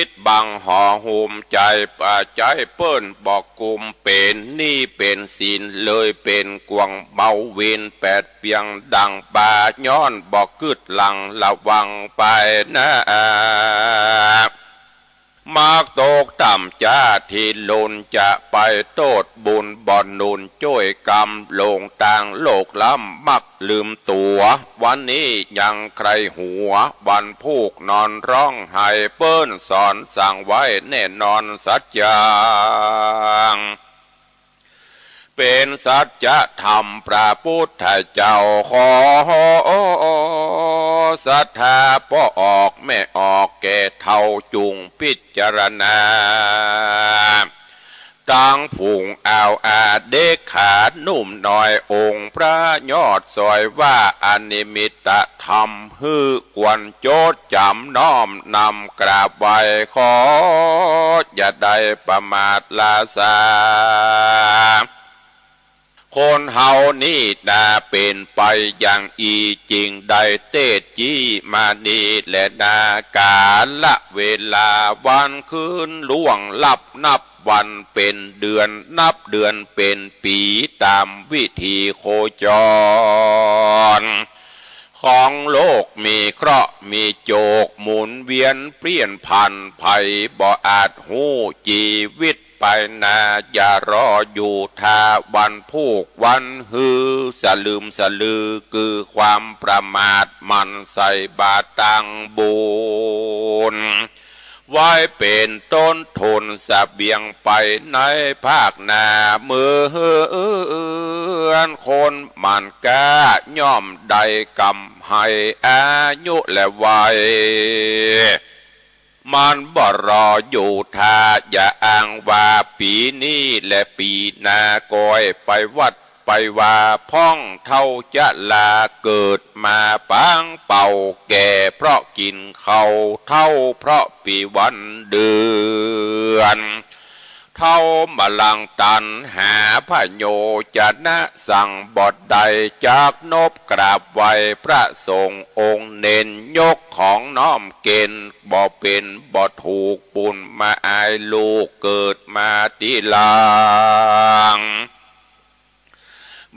ดบังห่อหุ้มใจ๋ ปาใจ๋เปิ้นบ่กุม เป๋นหนี้เป๋นสิน เลยเป๋นกวางเบาวิน แปดเปียงดั่งปลา ย้อนบ่กึ๊ดหลังระวังไปหน้า มักตกต่ำจ๊า ตี้หล่นจะไปโต้ษบุญ บ่หนุนจ้วยกรรม หลงตางโลกล้ำ มักลืมตั๋ว วันนี้ยังใคร่หัว วันพูกนอนฮ้องไห้ เปิ้นสอนสั่งไว้แน่นอนสัจจัง เป๋นสัจธรรมพระปุทธเจ้า ขอศรัทธาป้อออกแม่ออกแก่เฒ่า จุ่งพิจารณา ตังฝูงอ่าวอาเด็กขาหนุ่มน้อย องค์พระยอดสอยว่า อนิมิตธรรม หื้อควรจดจ๋ำน้อมนำกราบไหว้ ขออย่าได้ประมาทล้าช้า คนเฮานี้นาเป๋นไปอย่างอี้ จึงได้เตสน์จี้มานี้แลนา ก๋าละเวลาวันคืนล่วงลับ นับวันเป๋นเดือน นับเดือนเป๋นปี๋ ต๋ามวิถีโคจร ของโลกมีเคราะห์มีโจก หมุนเวียนเปลี่ยนผัน ใผบ่อาจฮู้จีวิตไปหน้า อย่ารออยู่ถ้าวันพูกวันฮือ สลึมสลือกือความประมาท หมั่นใส่บาตรตังบุญ ไว้เป๋นต้นทุนเสบียงไปในภาคหน้า เหมือนคนหมั่นกล้า ย่อมได้กำไฮอายุและวัย มันบ่รออยู่ถ้า อย่าอ้างว่าปี๋นี้และปี๋หน้า ก้อยไปวัดไปวาพ่อง เฒ่าจะลาเกิดมาปางเป่า แก่เพราะกิ๋นข้าว เฒ่าเพราะปี๋วันเดือน เท้ามาลังตัณหาพโยชนะสังบ่ได้ จักนบกราบไหว้พระสงฆ์องค์เณร ยกของน้อมเก๋ณฑ์ บ่เป๋นบ่ถูก บุญมาอายลูกเกิดมาตี้หลัง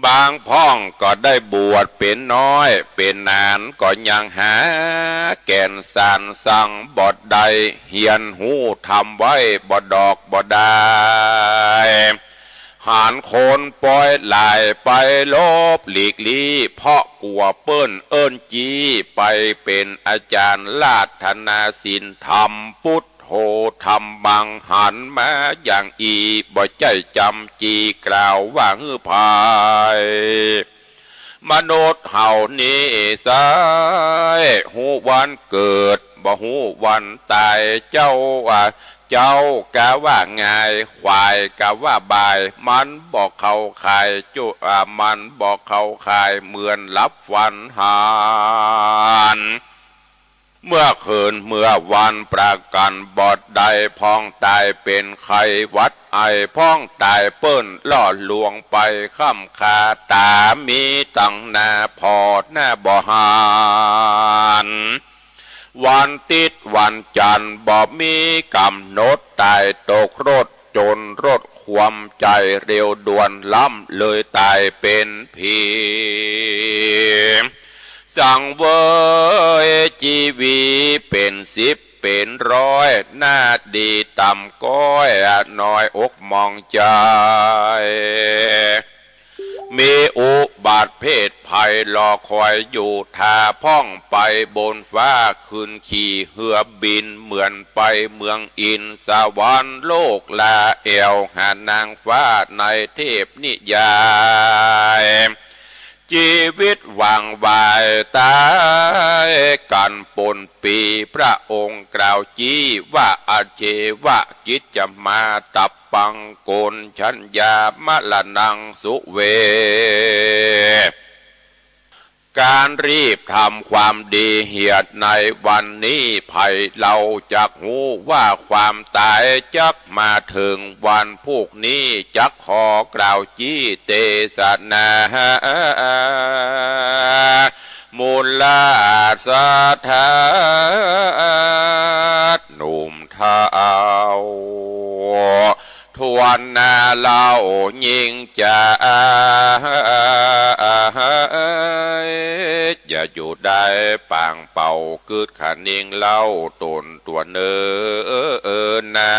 บางพ่องก็ได้บวชเป๋นน้อยเป๋นนาน ก็ยังหาแก่นสารสังบ่ได้ เฮียนฮู้ธรรมไว้บ่ดอกบ่ดาย หันคนปอยหลายไปหลบหลีกลี้ เพราะกั๋วเปิ้นเอิ้นจี้ ไปเป๋นอาจารย์ราธนาศีลธรรม พุทโธธัมมัง หันมาอย่างอี้ บ่ใจ้จ๋ำจี้กล่าวว่าหื้อใผ มนุษย์เฮานี้ไส้ ฮู้วันเกิด บ่ฮู้วันต๋าย เจ้าว่า เจ้ากาว่าง่าย ขวายกาว่าบ่าย มันบ่เข้าข่ายจุ อ่า มันบ่เข้าข่าย เหมือนหลับฝันหัน เมื่อคืนเมื่อวันประกั๋นบ่ได้ พ่องต๋ายเป๋นไข้หวัดไอ พ่องต๋ายเปิ้นล่อลวงไป ค่ำคาต๋ามีตังหน้าผ่อหน้าบ่หัน วันติ๊ดวันจันทร์บ่มีก๋ำหนด ต๋ายตกรถจนรถคว่ำ ใจ๋เร็วด่วนล้ำเลยต๋ายเป๋นผี สังเวยจีวีเป๋นสิบเป๋นร้อย หน้าดีต่ำก้อย น้อยอกหมองใจ๋ มีอุบัติเพศภัยรอคอยอยู่ ถ้าพ่องไปบนฟ้า ขึ้นขี่เฮือบิน เหมือนไปเมืองอินสวรรค์ โลกลาแอ่วหานางฟ้าในเทพนิยาย จีวิตหว่างไวต๋ายกั๋นปนปี้ พระองค์กล่าวจี้ว่า อาเชวะกิจจมาตัปปัง โกณฑัญญา มรณังสุเว ก๋านรีบทำความดีเหียดในวันนี้ ใผเล่าจักฮู้ว่าความต๋ายจักมาเถิงวันพูกนี้ จักขอกล่าวจี้เตสนา มูลาสถา หนุ่มเฒ่า ทวนหน้าเล่ายิ่งจะ อย่าอยู่ได้ปางเป่า กึ๊ดคะนิงเล่าต๋นตั๋วเน่อนา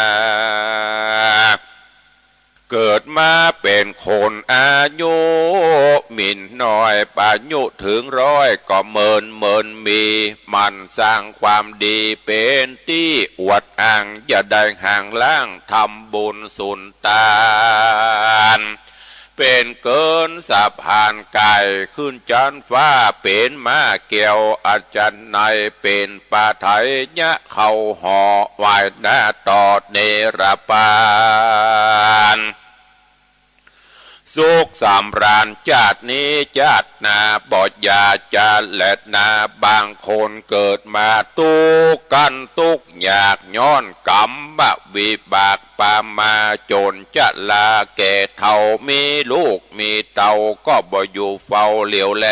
เกิดมาเป๋นคนอายุมินน้อย อายุเถิงร้อยก็เมินเมินมี หมั่นสร้างความดีเป๋นตี้อวดอ้าง อย่าได้ห่างล้างทำบุญสุนตาน เป๋นเกินสะพานก๋ายขึ้นจั๊นฟ้า เป๋นม้าแก้วอัศนัย เป๋นปาไถยะเข้าหอ ไหว้หน้าต่อเนรปาน สุขสำราญจาตินี้จาติหน้า บ่อย่าจะแลนา บางคนเกิดมาตุ๊กข์กั๋นตุ๊กข์ยาก ย้อนกรรมวิบากปามา จ๋นจะลาแก่เฒ่า มีลูกมีเต้าก็บ่อยู่เฝ้าเหลียวแล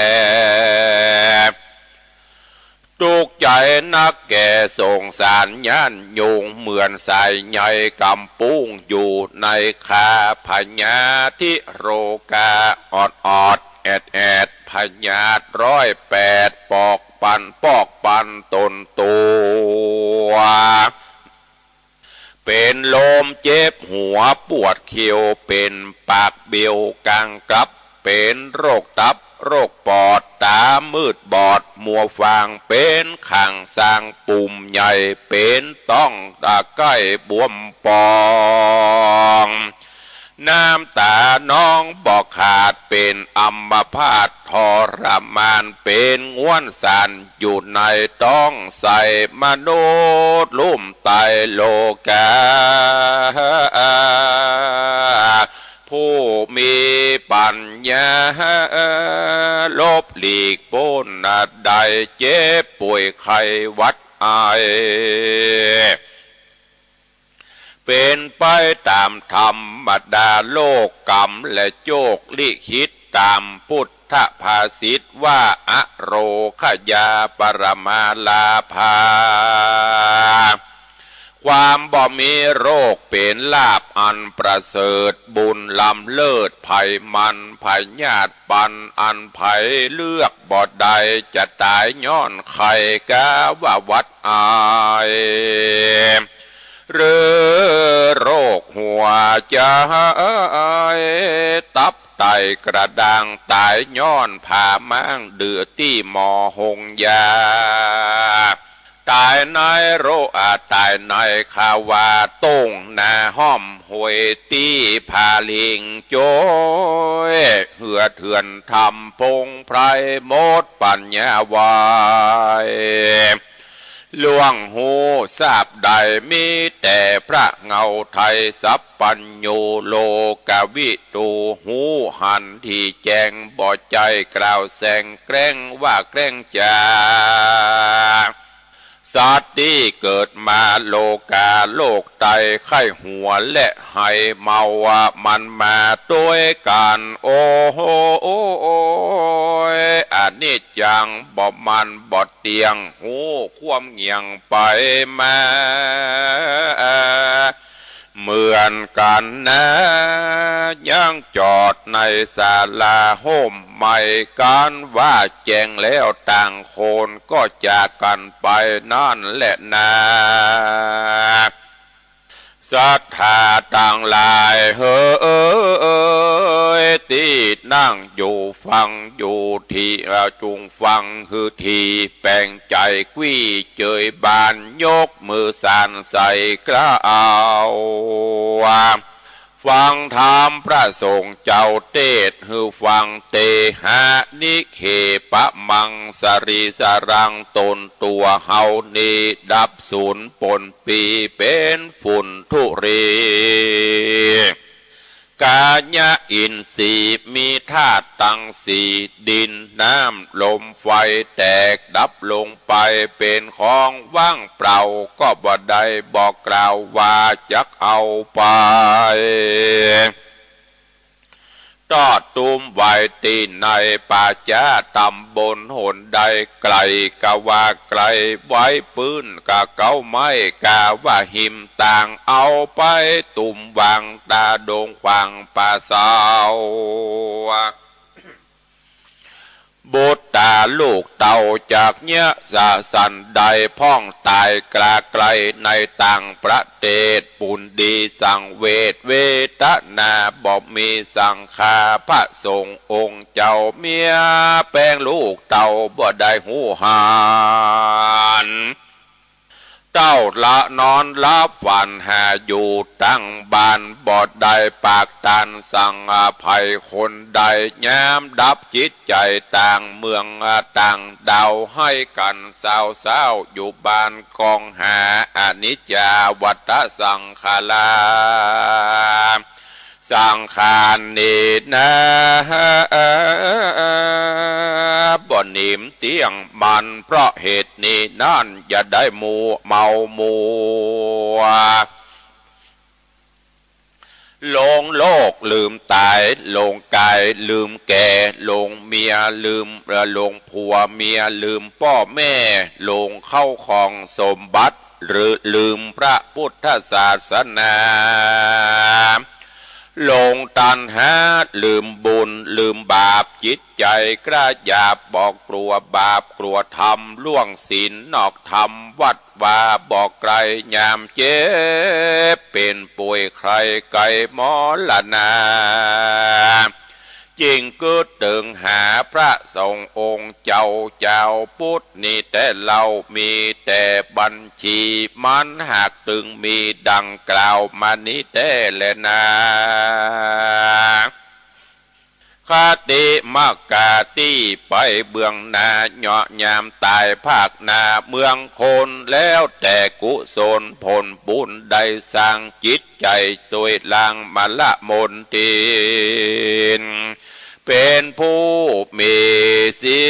ตุ๊กข์ใจ๋นักแก่สงสารย้านยุง เหมือนสายใยกำปุ้งอยู่ในคา พยาธิโรคาออดๆ แอดๆ พยาธิร้อยแปด ปอกปันปอกปันตนตั๋ว เป๋นลมเจ็บหัวปวดเขี้ยว เป๋นปากเบียวกางกลับ เป๋นโรคตับโรคปอด ต๋ามืดบอดมัวฟาง เป๋นข้างสร้างปุ่มใหญ่ เป๋นต๊องตะไคร่บวมป่อง น้ำต๋านองบ่ขาด เป๋นอัมพาตทรมาน เป๋นง้วนสานอยู่ในต๊องไส้ มนุษย์ลุ่มต๋ายโลกา ผู้มีปัญญาหลบหลีกป๊นได้ เจ็บป่วยไข้หวัดไอ เป๋นไปต๋ามธรรมดาโลก ก๋รรมและโจคลิขิต ต๋ามปุทธภาษิตว่า อโรคยาปรมาลาภา ความบ่มีโรคเป๋นลาภอันประเสริฐ บุญล้ำเลิศ ไผมันไผญาติปัน อันไผเลือกบ่ได้ จะต๋ายย้อนไข้ กาว่าหวัดอาย หรือโรคหัวใจ๋ ตับไตกระด้าง ต๋ายย้อนผ่าม้าง ดื้อตี้หมอโฮงยา ต๋ายในโรค อา ต๋ายในคาวา ต้งนาห้อมห้วย ตี้ผาลิงโจ้ย เหือดเถื่อนธรรมพงไพร หมดปั๋ญญาไว ล่วงฮู้ทราบได้ มีแต่พระเหง้าไทย สัพพัญญูโลกวิทู ฮู้หันตี้แจ้ง บ่ใจ้กล่าวแสง แกล้งว่าแกล้งจ๋า สัตว์ตี้เกิดมาโลก๋า โรคไตไข้หัวและไฮเมา มันมาตวยกั๋น โอ้โห อนิจจัง บ่มั่นบ่เตี้ยง ฮู้ความเหงี่ยงไปมา เหมือนกั๋นนา ยังจอดในศาลาฮ่มไหม้ ก๋านว่าแจ้งแล้วต่างคน ก็จากกั๋นไปนั้นแหละนา ศรัทธาตังหลายเหย ตี้นั่งอยู่ฟังอยู่ตี้ จุ่งฟังหื้อตี้ แป๋งใจ๋กวี้เจยบาน ยกมือสานใส่กล่าว ฟังธรรมพระสงฆ์เจ้าเตสน์หื้อฟัง เตหะนิเคปะมัง สะรีสะรัง ต๋นตั๋วเฮานี้ ดับสูญปนปี้ เป๋นฝุ่นธุลี ก๋ายะอินทรีย์ มีธาตุตังสี่ ดิน น้ำ ลม ไฟ แตกดับลงไป เป๋นของว่างเปล่า ก็บ่ได้บอกกล่าวว่าจักเอาไป ตอดตุ้มไว้ตี้ในป่าจ๊า ต๋ำบลหนใด ไก๋ก็ว่าไก๋ ไว้ปื้นก็เก๊าไม้ กาว่าหิมต่าง เอาไปตุ้มวางต๋าดงขวางป่าเศร้า บุตราลูกเต้าจักเยียะสะสันใด พ่องต๋ายกล้าใกล้ในต่างประเตส ปุญดีสังเวช เวทนาบ่มีสังขา พระสงฆ์องค์เจ้าเมีย แป๋งลูกเต้าบ่ได้ฮู้หัน เต้าละนอนหลับฝันหาอยู่ตังบ้าน บ่ได้ปากตานสังภัยคนใด ยามดับจิตใจ๋ต่างเมืองต่างดาว ไห้กั๋นเศร้าๆ อยู่บ้านกองหา อนิจจาวัฏฏะสังขารา สังขารนี้นา บ่นิ่มเตี้ยงมั่น เพราะเหตุนี้นั้น อย่าได้มัวเมามัว หลงโลกลืมต๋าย หลงก๋ายลืมแก่ หลงเมียลืม เอ่อ หลงผัวเมียลืมป้อแม่ หลงเข้าของสมบัติ หรือลืมพระพุทธศาสนา หลงตัณหา ลืมบุญ ลืมบาป จิตใจ๋กล้าหยาบ บ่กลัวบาปกลัวธรรม ล่วงศีลนอกธรรม วัดวาบ่ไกล ยามเจ็บเป๋นป่วย ใคร่ไก๋มรณา จึ่งกึ๊ดเติงหาพระสงฆ์องค์เจ้า เจ้าพุทธนี้แต๊เล่า มีแต่บัญชี มันหากตึงมีดังกล่าวมานี้แต๊แลนา คติมรรคาตี้ไปเบื้องหน้า เยาะยามต๋ายภาคหน้า เมืองคนแล้วแต่กุศลผลบุญ ได้สร้างจิตใจ๋ตวยล้างมลมลทิน เป๋นผู้มีศี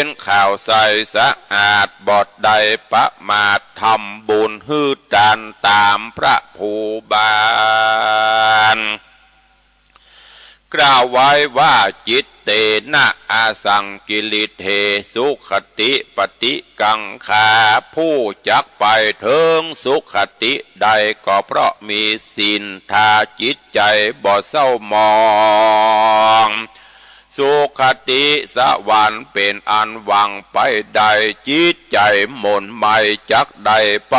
ลขาวใสสะอาด บ่ได้ประมาท ทำบุญหื้อตานต๋ามพระภูบาล กล่าวไว้ว่า จิตเตนะ อสังกิริเท สุขติปฏิกังขา ผู้จักไปเถิงสุขติได้ก็เพราะมีศีล ถ้าจิตใจ๋บ่เศร้าหมอง สุขติสวรรค์เป๋นอันหวังไปได้ จิตใจ๋หม่นไหม้จักได้ไป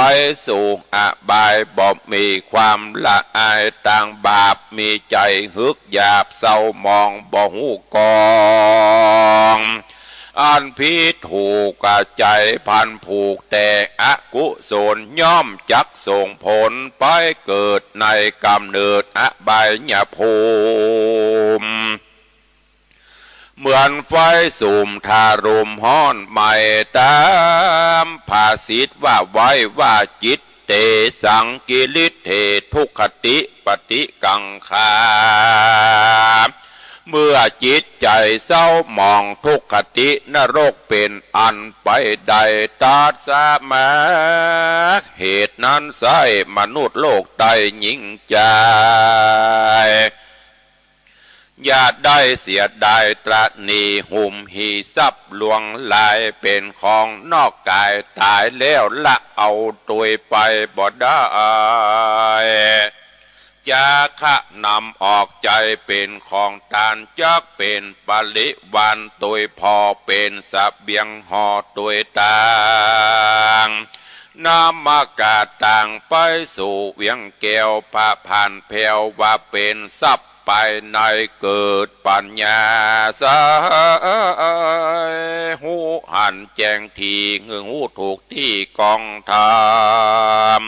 สู่อบาย บ่มีความละอายต่างบาป มีใจ๋หึกหยาบเศร้าหมอง บ่ฮู้กองอันผิดถูก ใจ๋พันผูกแต่อกุศล ย่อมจักส่งผลไปเกิดในก๋ำเนิดอบายภูมิ เหมือนไฟสุมถ้าลมฮ้อนไหม้ ต๋ามภาษิตว่าไว้ว่า จิตเตสังกิริเท ทุคติปฏิกังขา เมื่อจิตใจ๋เศร้าหมอง ทุคตินรกเป๋นอันไปได้ ตัสมา เหตุนั้นไส้ มนุษย์โลกได้หญิงจาย อย่าได้เสียดายตระหนี่ หุมหีทรัพย์หลวงหลาย เป๋นของนอกก๋าย ต๋ายแล้วละเอาตวยไปบ่ได้ จาคะนำออกใจ๋เป๋นของตาน จักเป๋นปริวารตวยผ่อ เป๋นเสบียงห่อตวยตาง นำก๋าตางไปสู่เวียงแก้ว พระพานแผ้วว่าเป๋นทรัพย์ ภายในเกิดปัญญาใส ฮู้หันแจ้งตี้ คือฮู้ถูกตี้กองธรรม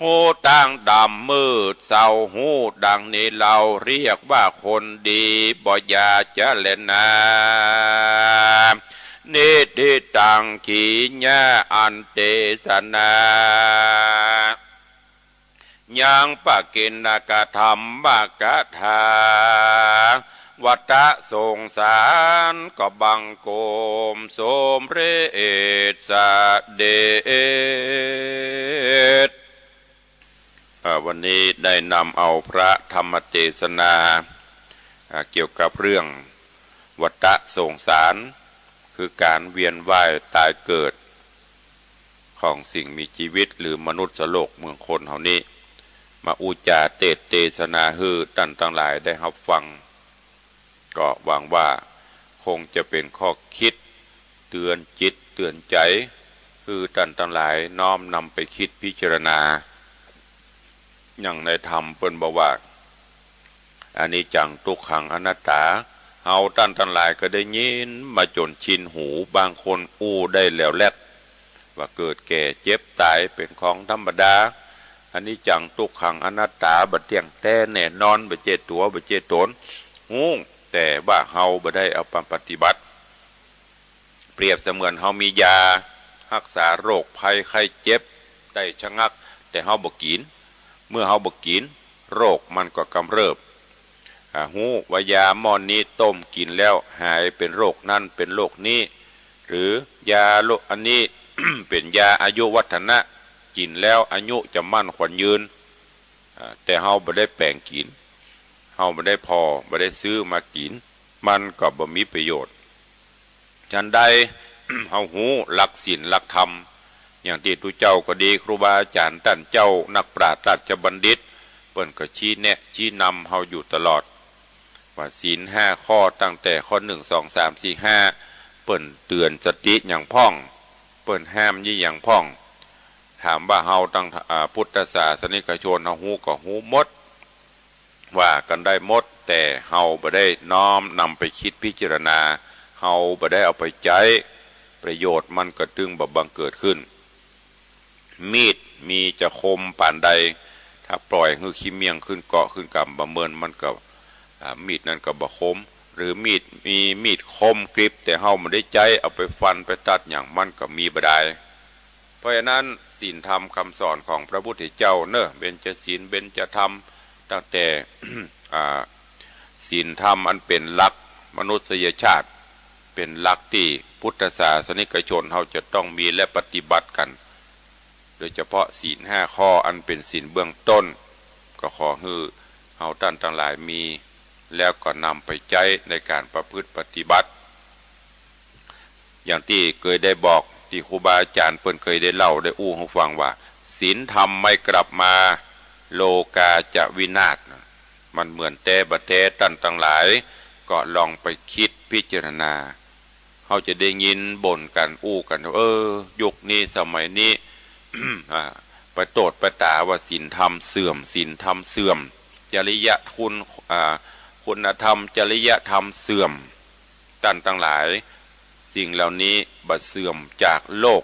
ฮู้ตางดำมืดเศร้า ฮู้ดังนี้เฮาเรียกว่าคนดี บ่อย่าจะแลนา นิทธิตัง ขีณา อันเตสนา ยังปะกิณกธรรมกถา วัตตะสงสารก็บังคมสมเร็จเสด็จ เอ่อ วันนี้ได้นำเอาพระธรรมเตสนา อ่า เกี่ยวกับเรื่องวัฏฏะสงสาร คือก๋านเวียนว่ายต๋ายเกิด ของสิ่งมีจีวิต หรือมนุษย์โลกเมืองคนเฮานี้ มาอู้จ๋าเตสน์เตสนาหื้อต้านตังหลายได้ฮับฟัง ก็หวังว่าคงจะเป๋นข้อคิดเตื๋อนจิตเตื๋อนใจ๋ หื้อต้านตังหลายน้อมนำไปคิดพิจารณา อย่างในธรรมเปิ้นบอกว่า อนิจจัง ทุกขัง อนัตตา เฮาต้านตังหลายก็ได้ยินมาจ๋นชินหู บางคนอู้ได้แหลวแหลด ว่าเกิดแก่เจ็บต๋ายเป๋นของธรรมดา อนิจจัง ทุกขัง อนัตตา บ่เตี้ยงแต๊แน่นอน บ่ใจ้ตั๋ว บ่ใจ้ต๋น ฮู้ แต่ว่าเฮาบ่ได้เอามาปฏิบัติ เปรียบเสมือนเฮามียาฮักษาโรคภัยไข้เจ็บได้ชะงัก แต่เฮาบ่กิ๋น เมื่อเฮาบ่กิ๋น โรคมันก็กำเริบ อ่า ฮู้ว่ายาหม้อนี้ต้มกิ๋นแล้วหายเป๋นโรคนั้นเป๋นโรคนี้ หรือยาโรคอันนี้ เป๋นยาอายุวัฒนะ กิ๋นแล้วอายุจะมั่นขวัญยืน อ่า แต่เฮาบ่ได้แป๋งกิ๋น เฮาบ่ได้ผ่อ บ่ได้ซื้อมากิ๋น มันก็บ่มีประโยชน์ ฉันใด เฮาฮู้หลักศีลหลักธรรม อย่างตี้ตุ๊เจ้าก็ดี ครูบาอาจ๋ารย์ต้านเจ้า นักปราชญ์ราชบัณฑิต เปิ้นก็ชี้แนะชี้นำเฮาอยู่ตลอด ว่าศีลห้าข้อ ตั้งแต่ข้อหนึ่ง สอง สาม สี่ ห้า เปิ้นเตื๋อนสติหยังพ่อง เปิ้นห้ามยี่หยังพ่อง ถามว่าเฮาตัง อ่า พุทธศาสนิกชนเฮาฮู้ก็ฮู้หมด ว่ากั๋นได้หมด แต่เฮาบ่ได้น้อมนำไปคิดพิจารณา เฮาบ่ได้เอาไปใจ๊ ประโยชน์มันก็ตึงบ่บังเกิดขึ้น มีดมีจะคมปานใด ถ้าปล่อยหื้อขี้เมี่ยงขึ้นเกาะขึ้นกำบ่เมิน มันก็ อ่า มีดนั้นก็บ่คม หรือมีด มีมีดคมกริบ แต่เฮาบ่ได้ใจ๊เอาไปฟันไปตัดหยัง มันก็มีบ่ดาย เพราะฉะนั้นศีลธรรมคำสอนของพระพุทธเจ้าเน่อ เบญจศีล เบญจธรรม ตั้งแต่ อ่า ศีลธรรมอันเป๋นหลักมนุษยชาติ เป๋นหลักตี้พุทธศาสนิกชนเฮาจะต้องมีและปฏิบัติกั๋น โดยเฉพาะศีลห้าข้ออันเป๋นศีลเบื้องต้น ก็ขอหื้อเฮาต้านตังหลายมี แล้วก็นำไปใจ๊ในก๋านประพฤติปฏิบัติ อย่างตี้เกยได้บอก ตี้ครูบาอาจ๋ารย์เปิ้นเกยได้เล่าได้อู้หื้อฟังว่า ศีลธรรมไม่กลับมา โลกาจะวินาศ มันเหมือนแต๊บ่แต๊ต้านตังหลาย ก็ลองไปกึ๊ดพิจารณา เฮาจะได้ยินบ่นกั๋นอู้กั๋น เออ ยุคนี้สมัยนี้ อ่า ไปโต้ษไปต๋าว่าศีลธรรมเสื่อม ศีลธรรมเสื่อม จริยคุณ อ่า คุณธรรมจริยธรรมเสื่อม ต้านตังหลาย สิ่งเหล่านี้บ่เสื่อมจากโลก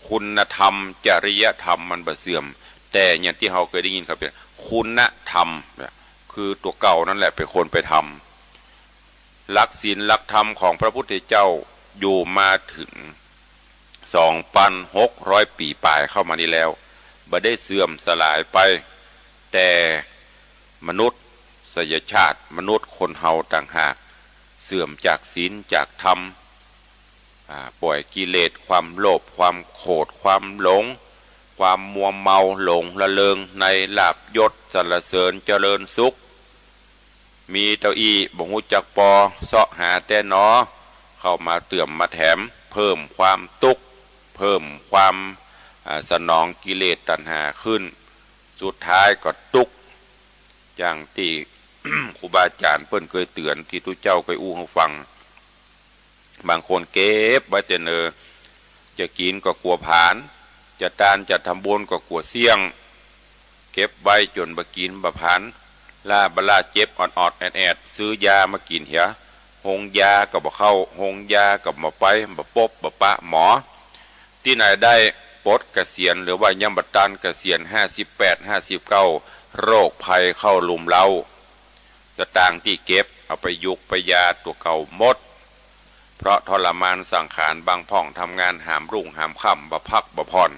คุณธรรมจริยธรรมมันบ่เสื่อม แต่อย่างตี้เฮาเกยได้ยินเขาเป๋นคุณธรรมเนี่ย คือตั๋วเก่านั่นแหละเป๋นคนไปทำ หลักศีลหลักธรรมของพระพุทธเจ้าอยู่มาเถิง สองปันหกร้อย ปี๋ป๋ายเข้ามานี้แล้ว บ่ได้เสื่อมสลายไป แต่มนุษยชาติ มนุษย์คนเฮาต่างหาก เสื่อมจากศีลจากธรรม อ่า ป่อยกิเลส ความโลภ ความโขด ความหลง ความมัวเมาหลงระเริงในลาภยศสรรเสริญเจริญสุข มีเต้าอี้บ่ฮู้จักปอ เซาะหาแต๊หนอ เข้ามาเติ่มมาแถม เพิ่มความตุ๊กข์ เพิ่มความ อ่า สนองกิเลสตัณหาขึ้น สุดท้ายก็ตุ๊กข์ อย่างตี้ ครูบาอาจ๋ารย์เปิ้นเกยเตื๋อน ตี้ตุ๊เจ้าเกยอู้หื้อฟัง บางคนเก็บไว้เต๊อะเน่อ จะกิ๋นก็กั๋วผลาญ จะตานจะทำบุญก็กั๋วเสี้ยง เก็บไว้จ๋นบ่กิ๋นบ่ผลาญ ล้าบ่ล้าเจ็บออดๆ แอดๆ ซื้อยามากิ๋นเหีย โฮงยาก็บ่เข้า โฮงยาก็บ่ไป บ่ปบบ่ปะหมอ ตี้ไหนได้ปลดเกษียณ หรือว่ายังบ่ตานเกษียณ ห้าสิบแปด ห้าสิบเก้า โรคภัยเข้ารุมเร้า สตางค์ตี้เก็บเอาไปยุกไปยาตั๋วเก่าหมด เพราะทรมานสังขารบางพ่อง ทำงานหามรุ่งหามค่ำ บ่พักบ่ผ่อน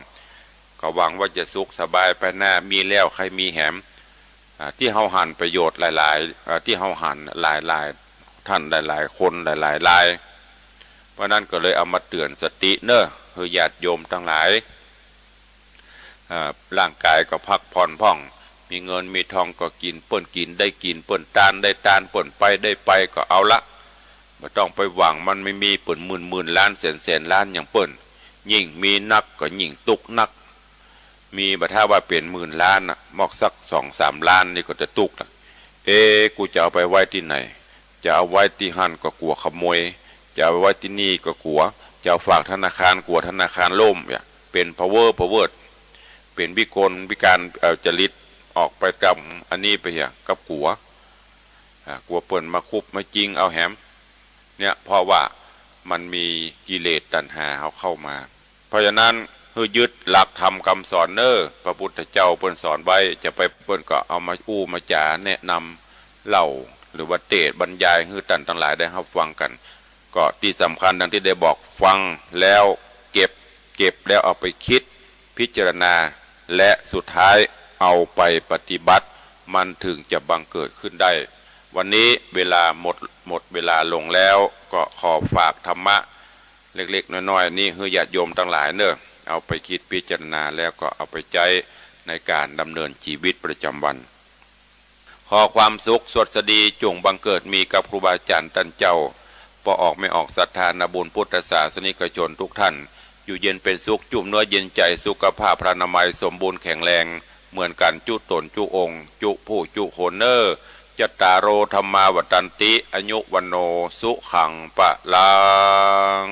ก็หวังว่าจะสุขสบายไปหน้า มีแล้วใค่มีแหม อ่า ตี้เฮาหันประโยชน์หลายๆ อ่า ตี้เฮาหันหลายๆ ท่านหลายๆ คนหลายๆ ราย เพราะนั้นก็เลยเอามาเตื๋อนสติเน่อ หื้อญาติโยมตังหลาย อ่า ร่างก๋ายก็พักผ่อนพ่อง มีเงินมีทองก็กิ๋น เปิ้นกิ๋นได้กิ๋น เปิ้นตานได้ตาน เปิ้นไปได้ไปก็เอาละ บ่ต้องไปหวังมัน มีๆ เปิ้นหมื่นๆ ล้านแสนๆ ล้านอย่างเปิ้น ยิ่งมีนักก็ยิ่งตุ๊กข์นัก มีบ่ถ้าว่าเป๋นหมื่นล้านน่ะ มอกสักสองสามล้านนี่ก็จะตุ๊กข์ละ เอ๊ะ กูจะเอาไปไว้ตี้ไหน จะเอาไว้ตี้หั้นก็กั๋วขโมย จะเอาไว้ตี้นี่ก็กั๋ว จะเอาฝากธนาคารกั๋วธนาคารล่มเนี่ย เป๋นพะเวอพะเวิด เป๋นวิกลวิการ เอ่อ จริต ออกไปต๋ามอันนี้ไปเหีย กับกั๋ว อ่า กั๋วเปิ้นมาคุบมาจิงเอาแหม เนี่ย เพราะว่ามันมีกิเลสตัณหาเฮาเข้ามา เพราะฉะนั้นหื้อยึดหลักธรรมกำสอนเน่อ พระพุทธเจ้าเปิ้นสอนไว้ จะไปเปิ้นก็เอามาอู้มาจ๋าแนะนำเล่า หรือว่าเตสน์บรรยายหื้อต้านตังหลายได้ฮับฟังกั๋น ก็ตี้สำคัญดังตี้ได้บอก ฟังแล้วเก็บ เก็บแล้วเอาไปกึ๊ดพิจารณา และสุดท้ายเอาไปปฏิบัติ มันเถิงจะบังเกิดขึ้นได้ วันนี้เวลาหมด หมดเวลาลงแล้ว ก็ขอฝากธรรมะเล็กๆ น้อยๆ นี้หื้อญาติโยมตังหลายเน่อ เอาไปกึ๊ดพิจารณาแล้วก็เอาไปใจ๊ในก๋านดำเนินจีวิตประจำวัน ขอความสุขสวัสดีจงบังเกิดมีกับครูบาอาจ๋ารย์ต้านเจ้า ป้อออกแม่ออกศรัทธานาบุญพุทธศาสนิกชนทุกท่าน อยู่เย็นเป๋นสุข จุ่มเนื้อเย็นใจ๋ สุขภาพพรรณนามัยสมบูรณ์แข็งแรง เหมือนกั๋นจุ๊ต๋นจุ๊องค์ จุ๊ผู้จุ๊คนเน่อ จัตตาโร ธัมมา วัฑฒันติ อายุ วัณโณ สุขัง พลัง